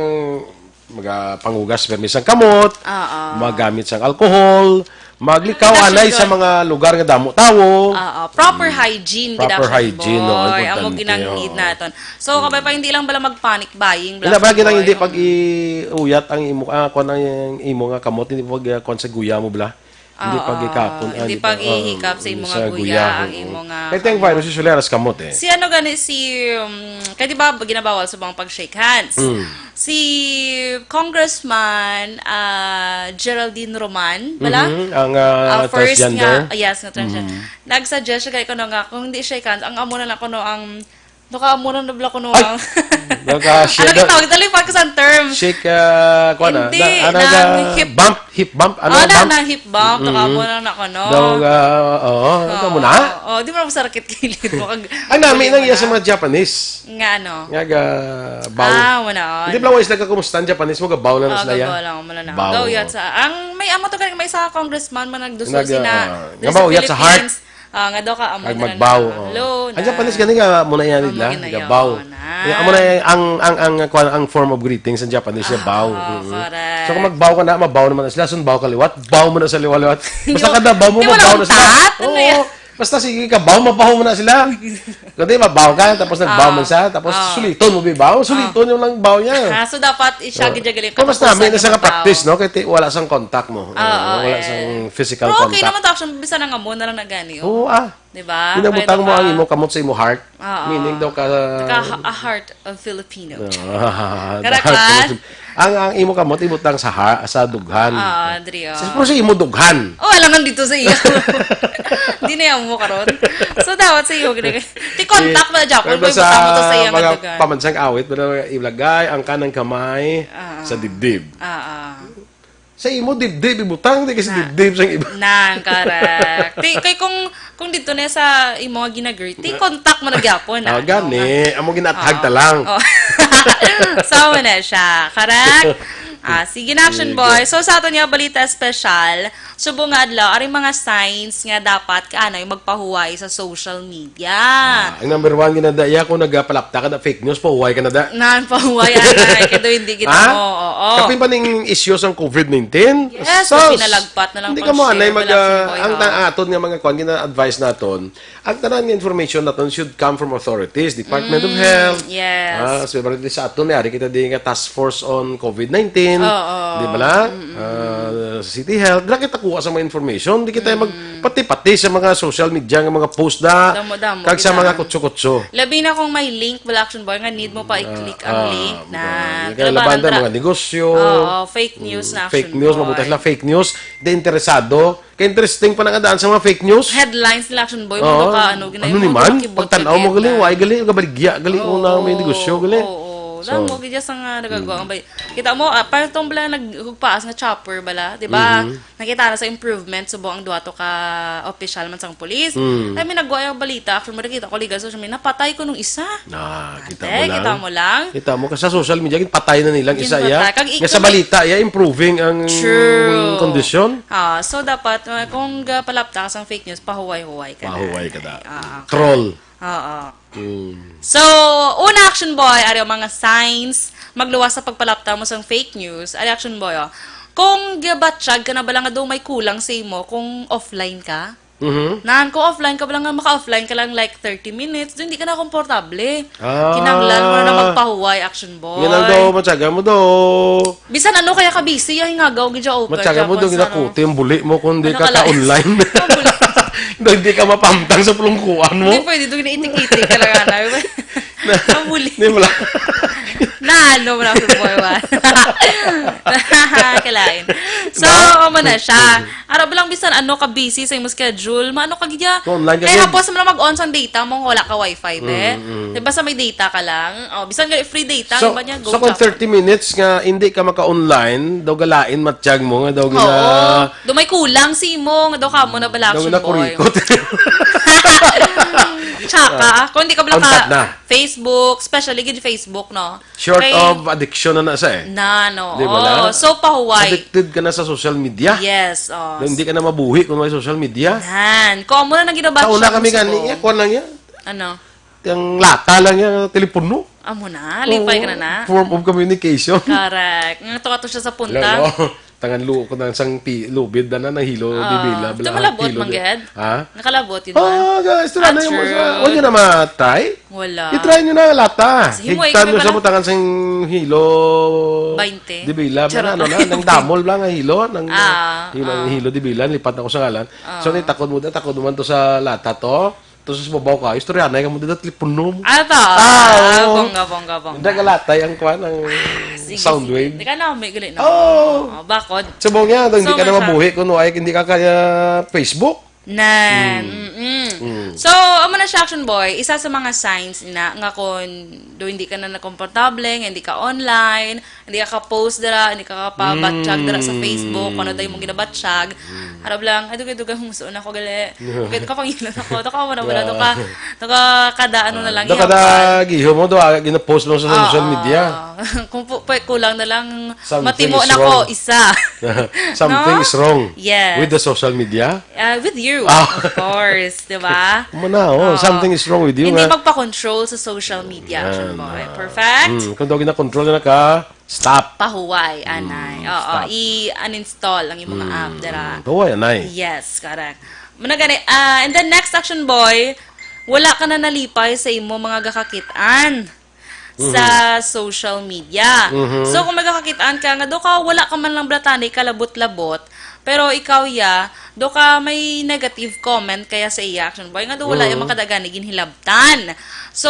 magapangugas permi sang kamot, Oo. magamit sang alcohol, maglikaw That's anay really sa good. mga lugar nga damo tawo. Oo, proper Mm. hygiene, Proper gid, Action hygiene, no? Boy. Amo Importante, ginang-need oo. naton. So, kabay pa, hindi lang bala mag-panic buying, Hindi bala, ba, ginang Boy? hindi Mm. pag-iuyat ang imo, ah, kuwan ang imo nga kamot, hindi pag, ah, kuwan sa guya mo, bala? Hindi Oo, pag-ikapon, ah, hindi hindi pa, pag-ihikap ah, sa imo sa nga guya, guya, ang oo. imo nga Kaya ang kamot. virus usually aras kamot, eh. Si ano gani, si, um, kaya di ba, ginabawal sa mga pag-shake hands? Mm. Si Congressman, ah, Geraldine Roman, bala? Mhm, ang, ah, Ah, first transgender. nga, ah, yes, nga transgender. Mm. Nag-suggest siya kay kuno nga, kung hindi shake hands, ang amo na lang kuno ang Doka amo na nabla ko no. Ay! Doka, shake Ano na. Gitawag? Dali pa sa term. Shake, ah, kuwan na. Hindi, Na, ano nang na, hip bump, hip bump, ano, Oh, na, bump? Nang hip bump. Doka Mm-hmm. Amo na na ko, no? Daw, ah, oo, ito mo na. Oo, di mo na masakit kilid mo. Kag, Ang nami nang iya sa mga Japanese. Nga ano? Nga ga, bow. Ah, wala, oh. Hindi pala, wala sila kakumusta ang Japanese mo, gabaw na na Oh, sila ya. Gabaw lang, wala na. Bow. Gaw, yat sa, ang, may amo to, may sa congressman, man nagduso Nag-, sina, ah, nga bow, yat sa heart. Philippines. Ah, nga daw ka, amo Kag na magbaw, lang. Oo. Hello, Ang na. Japanese gani ka, amo na yan Amo nila, gina gabaw. Yun, ah. Kaya amo na yung, ang, ang, ang, kwan, ang form of greetings sa Japanese, siya Ah, bow. Mm. Correct. So, kung magbaw ka na, mabaw naman na sila. Sun baw ka liwat, baw mo na sa liwa-liwat. Basta Di ba, kada baw mo, di ba mabaw lang na sila. Tat? Ano Oo. Yan? Basta sige ka, baw, mabaw mo na sila. Kundi mabaw ka, tapos nagbaw Ah. man siya, tapos Ah. suliton mo, bibaw. Suliton yung lang baw niya. Ah, so dapat siya Oh. gidyagali Kung mas ka nami na sa sa nga practice, baw. No? Kaya ti-, wala sang contact mo. Oo, Oo, wala eh. sang physical Pero okay contact. Naman to, actually, bisan ang amo na lang na gani, oh. Oo, ah. Di ba? Pinabutang Kaya mo ang diba? Imo kamot sa imo heart. Oo. Meaning daw ka Ka-, a heart of Filipino. Ah, Correct, the heart of ah? Filipino. Ang, ang imo kamot, ibutang sa ha-, sa dughan. Oo, diri, oh. Sa, pero sa imo dughan. Oh, alangan dito sa iyo. Di na yan mo karon. So, dapat sa iyo, gini-, ti contact na, Japon, Pero boy, sa butang mo to sa iyang mga dughan. Pamansang awit, pero ilagay ang kanang kamay Ah. sa dibdib. Ah, ah. Sa imo dibdib ibutang, di kasi Na. Dibdib sang iba. Nang, correct. Ti, kay kung, kung dito na sa imo nga ginagreet, ti contact mo na gyapon, Ah, no? Gani. Amo ginathag Oo. Ta lang. Oh. So, mo na siya. Correct? Ah, sige na, Action Sige. Boy. So, sa aton nga balita special, subong nga adlaw, aring mga signs nga dapat ka, ano, yung magpahuway sa social media. Ah, ang number one, ginadaya kung nagapalapta ka na fake news, pahuway ka na da. Nan, pahuway, anay. Kaya daw hindi kita Ha? mo, oo. Kapin pa ning issues ang covid nineteen? Yes, So, pinalagpat na lang hindi pang ka mo anay share, mag, wala ah, sing boy, ang ha? Ta-, aton nga mga kwan, gina-advise naton, ang tanan nga information naton should come from authorities, Department of Mm, Health. Yes. Ah, so, sa aton, may ari kita di nga task force on covid nineteen. Oo. Di ba la? Mm-mm. Ah, City Health. Dira kita kuha sa mga information. Di kita Mm. Magpati-pati sa mga social media nga mga post na Damo-damo kag sa kita. Mga kutso-kutso. Labi na kung may link, wala action boy, nga need mo pa i-click Ah, ang ah, link na ah, kaya kalabanan labanda, dira. Mga negosyo. Oo, fake news Mm, na fake action news, boy. Mabutas lang fake news. Di interesado. Kaya interesting pa na nga daan sa mga fake news. Headlines nila action boy, Oo. Mga ka, ano, ginayon Ano mo, ni man? Makibot Pagtanaw mo ka gali, dyan. Why gali, gabaligya gali, Oo, una may negosyo gali. Oo, So, damo gid sa nga nagagawa mm. Ang bay-, kita mo, ah, parang tong bala naghugpaas nga chopper bala, di ba? Mhm. Nakita na sa improvement, subong ang duha to ka opisyal man sang pulis. Mm. Ay, may nagwa yung balita, actually, mo nakita ko, legal social media, napatay ko nung isa. Ah, kita Ate, mo lang. Kita mo lang. Kita mo, kasi sa social media, patay na nilang isa, Ginpatay. Ya. Kag Nga sa ikon- balita, ya, improving ang True. Kondisyon. Ah, so dapat, uh, kung gapalapta ka sang fake news, pahuway-huway ka na. Pahuway ka na. Ah, okay. Troll. Oo. Mm. So, una, action boy, ari ang mga signs, magluwas sa pagpalapta mo sang fake news. Ari, action boy, oh. Kung gabatsyag ka na bala nga daw may kulang sa imo kung offline ka, Mhm. Nan, kung offline ka bala nga, maka-offline ka lang like thirty minutes, doon di ka na komportable. Ah. Kinahanglan mo na magpahuway, action boy. Yan ang daw, matyaga mo daw. Bisan ano kaya ka busy, ay nga, gaw, gidya, open Matyaga ka, mo daw, kung sa ano. Ginakuti ang buli mo kung di Ano ka ka lang? Ka-online. Ang buli. Daw, hindi ka mapamtang sa pulungkuan mo. Hindi pwede, doon gina-itik-itik ka lang, ano. Na, Ang buli. Hindi mo lang. Na, ano, wala sa buhay, wa. Kalain. So, Ba? Amo na siya. Ara ba lang bisan ano ka busy sa imong schedule, maano ka gidya? Kung online ka Kaya gid. Hapos mo lang mag-on sang data mo, wala ka wifi, be. Mm, mm. Di ba sa may data ka lang? Oh, bisan gali free data, So, iba niya, go so kung chop. Thirty minutes nga hindi ka maka-online, daw galain matjag mo nga daw Oo. Gina Do may kulang si mo, nga daw ka mo na bala, daw action boy. Ginakurikot. Tsaka, kung hindi ka bala Untat ka na. Facebook, especially gid Facebook, no? Short Kay of addiction na na siya eh. Na, no. Di ba Oo. Na? So, pahuway. Addicted ka na sa social media. Yes, oh. Na hindi ka na mabuhi kung may social media. Nan. Kung amo na nang ginabatch Sa una siya, kami gusto gani, ko. Eh, kuwan lang yan. Ano? Yung lata lang yan, telepono. Amo na, lipay ka na na. Oo, form of communication. Correct. Nga to, ato siya sa punta. Lalo. Tangan luo ko na sang pi-, lubid na na, nahilo, Ah, di bila, ito bala, malabot, hilo, di manggad? Ha? Nakalabot, yun ba? Ah, guys, ito na Ah, na yung true. Mas, wala nyo na matry? Wala. I-try nyo na, lata. Sige, mo, Higtan ikaw nyo sa pala. Butangan sang hilo. Bainte. Di bila, Charot. Ano na, nang damol lang ang hilo, nang, Ah, yung ang ah. Hilo, di bila, lipat na ko sa ngalan. Ah. So, ni takod mo, takod mo man to sa lata to. Tapos sa babaw ka, istorya na, yung mo dito, telepono mo. Ano to? Ah, Ah, oo. Bongga, bongga, bongga. Hindi ka latay ang kwan, ang Sige, sound sige. Wave. Hindi ka na, may gali na. Oo. Oo, bakod. Sa buong yan, hindi So, ka na may sa- mabuhi kung why, hindi ka kaya Facebook. Nan. Hmm. Mm, Mm. So, amo na siya, Action Boy, isa sa mga signs na nga kung do hindi ka na nakomportable, nga hindi ka online, hindi ka ka-post dira, hindi ka kapabatsyag dira sa Facebook, kung ano tayo mong ginabatsyag. Harap lang, ay, dugay-dugay, humusuon ako, gali. Dugay, kapangilan ako, to ka, wala, wala, to ka, to ka, kada ano na lang, do kada ihapon. Gihom mo, do, ah, gina-post mo sa social media. Oo. Kung pu-, pu-, kulang na lang, Something matimo is na ko, wrong. Isa. Something No? is wrong Yes. with the social media. Ah, with you, Ah. of course, di ba? Amo na, oh, Oo. something is wrong with you Hindi nga. magpa-control sa social media, Yan, Action Boy. ah. Perfect? Mm, kung daw gina-control na ka, stop. Pahuway, anay. Mm, Oo, stop. i-uninstall ang iyong mga Mm, app, dira. mm. Pahuway, anay. Yes, correct. Muna gani, ah, and then next, Action Boy, wala ka na nalipay sa imo mga gakakit-an sa Mhm. social media. Mhm. So, kung may gakakit-an ka nga do ka, wala ka man lang blatani kalabot-labot, pero ikaw, ya, do ka may negative comment kaya sa iya, Action Boy, nga do wala Mhm. yung makadagani ginhilabtan. So,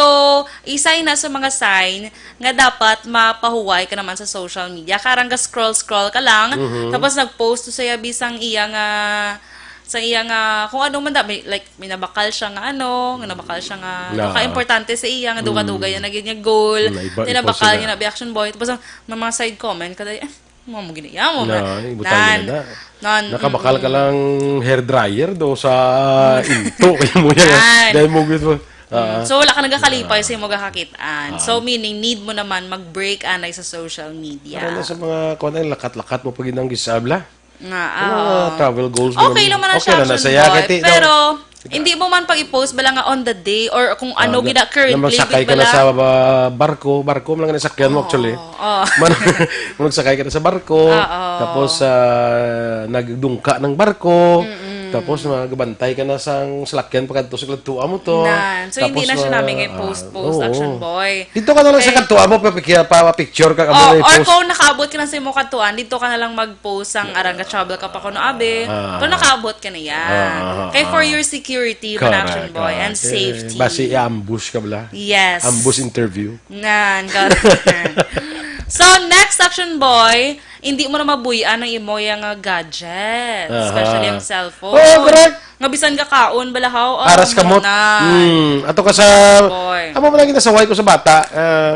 isa na sa mga sign nga dapat mapahuway ka naman sa social media. Karang ga-scroll-scroll ka lang, Mhm. tapos nag-post to sa iya bisang iya nga sa iya nga, kung ano man da, may, like, may nabakal siya nga ano, nga nabakal siya nga, Na. nakaimportante sa iya, nga duga-duga Mm. yan na gid nga goal. Na iba, Tinabakal iba niya sila. na, bi Action Boy. Tapos ang, may mga side comment ka dahil, eh, mga mo gini, yan mo Na, man. ibutang Nan, nila na. nan, Nakabakal ka mm-mm. lang hair dryer do sa Mm. into, kaya mo yan. Nan. Dahil mo gusto, Mm. ah. So, wala ka nagakalipay Ah. sa imo gakakit-an. Ah. So, meaning, need mo naman mag-break anay sa social media. Para na sa mga, kuwan, ay, lakat-lakat mo pag inang gisabla. Nga, Mga oo. travel goals mo Okay naman. lang man ang Okay na, Action nasaya, Boy, kay ti-, pero no? hindi mo man pag-i-post bala nga on the day or kung ano Ah, na, gina-, na currently, magsakay ka na bala. sa, ah, barko, barko man lang ang sakyan mo, Oo, actually. oo. Man-, magsakay ka na sa barko, Oo. tapos, ah, nagdungka ng barko, Mm-mm. tapos magbantay ka na sa salakyan pagkadto sa kadtuan mo to. Nan. So, hindi Tapos, na siya ah, namin nga ah, i-post-post, oo. Action Boy. Dito ka na lang sa Okay. kadtuan mo, pa-, pa-, pa-picture ka, Oh, amo na or i-post. kung nakaabot ka na sa imo kadtuan, dito ka na lang mag-post sang arang ga-travel ka pa kuno, abi. Ah. Pero nakaabot ka na yan. Ah, ah, Kay for ah. your security, Correct, Action Boy, and correct. Eh, safety. basi i-ambush ka bala? Yes. Ambush interview. Nan, correct. So, next, Action Boy, hindi mo na mabuy-an ang imo yang, ah, gadget, Aha. especially ang cellphone. Oo, correct. Nga bisan kakaon, bala, haw, ah, Aras kamot. nan. Hmm, ato ka sa, Boy. amo man lagi nasaway ko sa bata. Ah,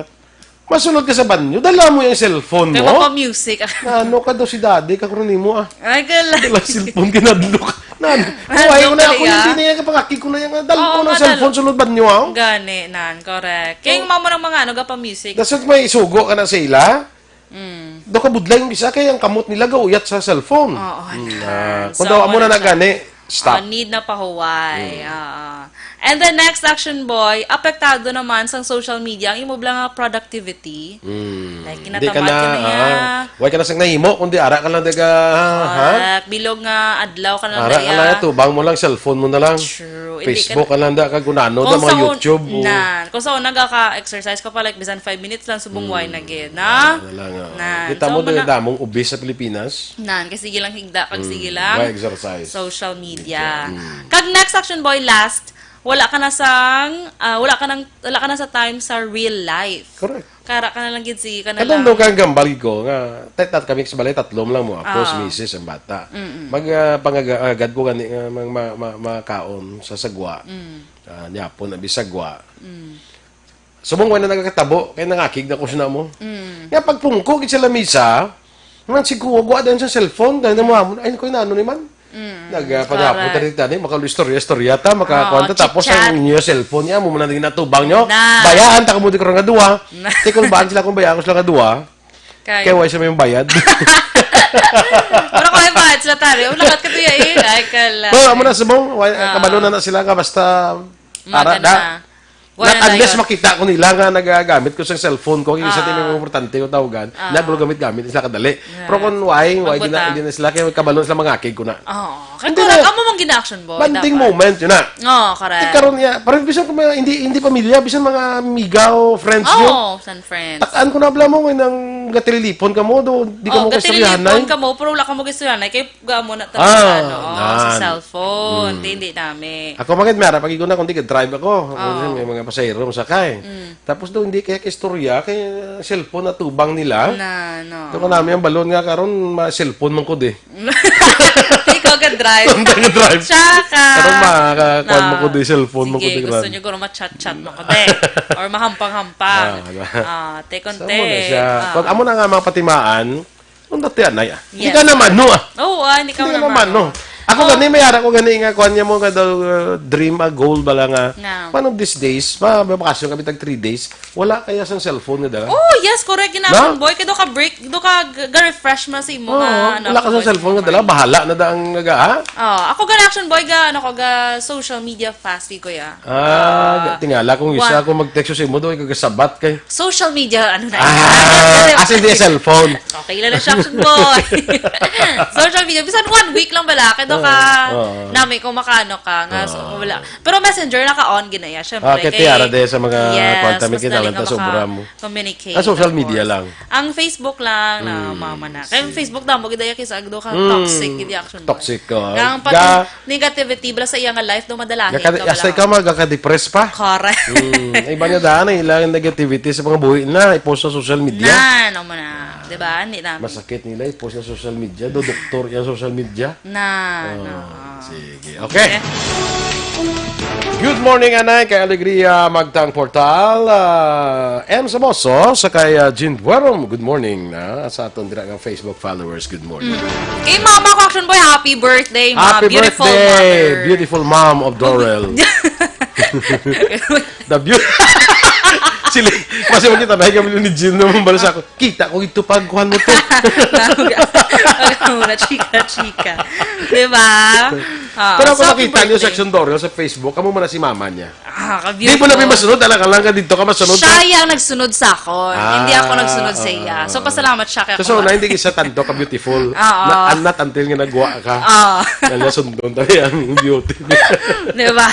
Masulod ka sa banyo, dala mo yung cellphone Kaya mo. mapa-music. Na ano ka daw si daddy, ka kuno nimo, ah. Ay, gala. Dala cellphone, kinadlok. Na ano? Nadlok Kuwain ko na kali, ako, ah. hindi na yan, kapangakig ko na yan, ah. Dala Oo, ko ng nga, cellphone, dala. sulod banyo, ah. Gani, nan, correct. Kaya yung Oh. mamo ng mga ano, gapa-music. That's what may isugo ka na sa ila. Mm. Daw kabudlay yung isa, kaya ang kamot nila gauyat sa cellphone. Oo, Hmm, nan. ah, So, kung daw amo wala na siya. nagani, Stop. Ah, need na pahuway. Mm. Ah. And the next, Action Boy, apektado naman sang social media ang imo bala nga productivity. Mm. Like, Hindi ka kinatamad na, ka na niya. ah, why ka na sang nahimo, kundi ara ka lang daga, ha? Correct. Bilog nga adlaw ka na lang Ara ka daya. lang, tubang mo lang, cellphone mo na lang. True. Hindi ka Facebook na ka lang da, kag kung ano, Kung da, mga sa un-, YouTube, oh. nan, kung sa una ga ka exercise ka pa, like, bisan five minutes lang, subong Mm. why na gid, na? Wala nga. Nan. Kita So, mo, mana- dami namong obese sa Pilipinas. Nan, kay sige lang higda, kag Mm, sige lang why exercise? social media. Mm. Kag next, Action Boy, last, wala ka na sang, ah, wala ka nang, wala ka na sa time sa real life. Correct. Kara ka na lang gid, sige ka na Kadto lang. daw kang gambal gid ko nga, tat-, tat-, kami sa balay, tatlo man lang mo, ako, Ah. si misis, ang bata. Mm-mm. Mag, ah, pangagad ko gani nga mang ma-, ma-, makaon sa sagwa. Mm. Ah, niyapon na bisagwa. Mm. Subong wala na nagakatabo, kay nangakig na ko sa namo. Mm. Nga pagpungko gid sa lamisa, man si Kuwag, wa din sa cellphone, dahil na mo hamon, "Ay, ko, inano ni man?" Mm, Nagapagapon correct. ta dito, ni, makaistorya-istorya ta, makakuan ta, Oo, tapos chit-chat. ang inyo cellphone niya, mo man ang ginatubang nyo. Na. Bayaan ta kamo di ko nga duwa. Na. Tikol baan sila kung bayaan ko sila nga duwa? Kay Kay wala siya may bayad. Wala ko may bayad sila, tari. Wala ka tuya eh. Ay, kala. Well, amo na subong, wa-, Ah. kabalo na na sila nga basta Maganda. ara na. Wala Not na unless yun. makita ko nila nga nagagamit ko sa cellphone ko, yung isa Ah. din yung importante ko tawagan, Ah. na gulo gamit-gamit sila kadali. Yeah. Pero kung why, why Magbutang. gina-, hindi na sila, kaya kabalo sila mangakig ko na. Oo. Kaya Hindi ko lang, na. amo mang gina-action, boy, Bonding dapat. moment, yun na. Oo, correct. Eh, karon niya, parang bisan ko may, hindi, hindi pamilya, bisan mga amiga o friends nyo. Oo, san friends. Takaan ko na bala mo, ngayon ang gatililipon ka mo, do, di ka Oh, mo gatililipon kaistoryahanay. ka mo, pero wala ka mo kaistoryahanay, kay gamo na talaga, Ah, ano, oh, sa nan. cellphone. Mm. Di, hindi namin. Ako, magit, may harap, pag ikaw na, kung di ka drive ako, ako Oo. din, may mga pasahero, masakay. Mm. Tapos daw, hindi kaya kaistorya, kay cellphone na tubang nila. Na, no. Ito ko namin ang balon nga karon, ma-cellphone man ko di. Ikaw ka Drive. Ang taga-drive. Tsaka. Karon, makakuan mo ko di cellphone mo ko Sige, di gusto ran. Nyo guro ma-chat-chat mo ko di. Or mahampang-hampang. Ah, wala. Ah, te, Sa konte. Amo na siya. Ah. Pag amo na nga mga patimaan, kung dati anay, ah. Hindi Yes. ka naman, no, ah. Oo, ah, hindi ka Hindi ka naman, naman, no. no. Ako Oh. gani, may ara ko gani nga, kuan niya mo nga daw, uh, dream, ah, goal bala nga. Nga. One of these days, ma-, mabakasyon kami tag three days. Wala kaya sang cellphone nga dala? Oh, yes, correct. Gina-, Na? Boy, kay do ka break, do ka g-, ga-refresh mo sa imo Oo, nga, ano, wala ka sa cellphone nga dala, bahala na da ang naga, ha? Oh, ako ga action boy ga, ano ko, ga social media fast, kuya. Ah, Ah, tingala kung isa wa- ako mag-text sa imo, do, ikaw gasabat kay. Social media, ano na Ah, yun? As in the cellphone. Okay lang na siya, action boy. Social media, bisan one week lang bala, kay do ka, Oo, oo. nami kung makaano ka, nga, so, Oo. wala. Pero messenger, naka-on, ginaya, syempre. Ah, kay kay, tiara de sa mga yes, kwarta, may mas kita dali lang nga ta sobra mo. maka-communicate, Ah, social of media course. lang. Ang Facebook lang, na Mm, mama na. Kaya ang sige. Facebook damo, gidaya kay sa agdo ka, Mm, toxic, gid action boy. toxic, oh. Nga ang pag Ga- negativity, bala sa iya nga life, do madala Gaka-, ka hasta bala. ikaw magaka-depress pa. Correct. Mm, iba nga daan, eh, ilang negativity sa mga buhi na, i-post sa social media. Na, ano mo na, di ba? Hindi na. Masakit nila, i-post sa social media, do doktor yan social media. Na, Oh, na. sige. Okay. Okay. Good morning, anay, kay Alegria Magtang Portal, ah, M Samoso, sa kay, ah, Jean Buerom. Good morning na sa aton dira nga Facebook followers. Good morning. Mm. Kay mama ko, action boy, happy birthday, ma. Happy Beautiful birthday, mother. beautiful mom of Dorel. The beauty. Sila, kasi makita na kami ni Jean naman bala sa ako. Kita ko ito pag kuhan mo to. Muna, chika, chika. Di ba? Ah, Pero ako so, happy nakita niyo birthday. Section Dorel sa Facebook, kamo man na si mama niya. Ah, ka-beautiful. Di mo na masunod, ala ka lang ka dito ka masunod Siya ka. Yang nagsunod sa akon. Ah, Hindi ako nagsunod sa oo, iya. So, oo. pasalamat siya kay So, ako. na hindi isa tanto ka beautiful. Oo. Na, not until nga nagwa ka. Oo. Na nasundon tayo ang beauty. Di ba?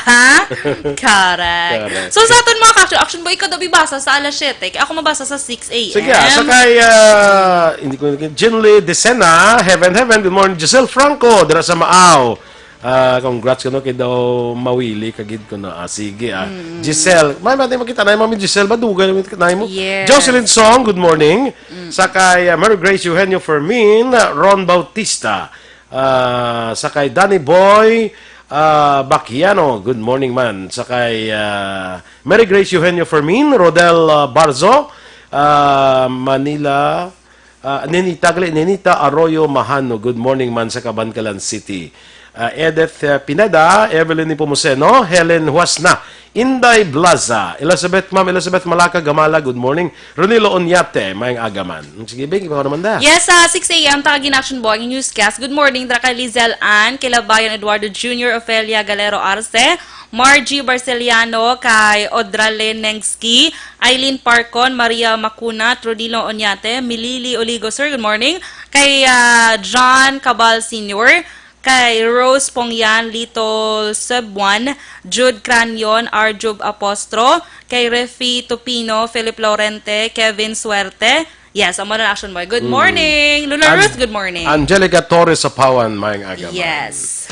Correct. Correct. So, sa aton mga action, action boy, ikaw daw bibasa sa alas siyete. Kaya ako mabasa sa six a m. Sige, ah, sa kay, ah, hindi ko, Jinly Decena, Heaven, Heaven, good morning. Giselle Franco, dira sa Maaw. Ah, congrats, kuno, kay daw mawili ka gid, kuno. Ah, sige, ah. Mm. Giselle, may, may, makita na yung Mami Giselle, ba? Dugay na yung kita na mo. Yes. Jocelyn Song, good morning. Mm. Sa kay, ah, Mary Grace Eugenio Fermin, ah, Ron Bautista. Ah, sa kay Danny Boy, ah, Baquiano, good morning man. Sa kay, ah, Mary Grace Eugenio Fermin, Rodel, ah, Barzo, ah, Manila, Ah, Ninita, gali, Ninita Arroyo Mahano, good morning man sa Kabankalan City. Ah, Edith, ah, Pineda, Evelyn Nepomuceno, Helen Huasna, Inday Blaza, Elizabeth, Ma'am Elizabeth Malaka Gamala, good morning. Ronilo Onyate, maayong aga man. Sige, Bing, ikaw naman da. Yes, sa six a m, Taga Ginaction Buhay Newscast. Good morning, dira kay Lizelle Ann, kay Labayan Eduardo Junior, Ofelia Galero Arce, Margie Barceliano, kay Odralen Nengski, Eileen Parcon, Maria Macuna, Trudilo Onyate, Milili Oligo, sir, good morning. Kay, ah, John Cabal Senior, kay Rose Pongyan, Little Cebuan, Jude Cranion, Arjub Apostro, kay Refi Tupino, Philip Laurente, Kevin Suerte. Yes, amo na action boy. Good Mm. morning. Luna An-, Ruth, good morning. Angelica Torres Sapawan, maayong aga, ma'am. Yes.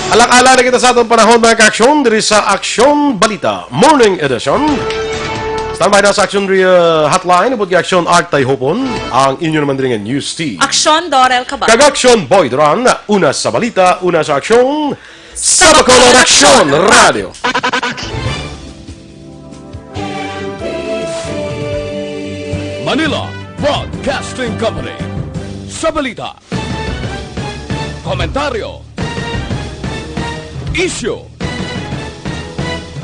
Alang-ala na kita sa atong panahon, mga ka-aksyon, diri sa Aksyon Balita Morning Edition. Standby na sa Aksyon Re-, uh, Hotline, ubod kay Aksyon Art Tayhopon, ang inyo naman diri nga news team. Aksyon Dorel Cabal. Kag Aksyon Boy Duran, una sa balita, una sa aksyon, sa Bacolod Aksyon Radio. Manila Broadcasting Company. Sa balita, komentaryo, isyu,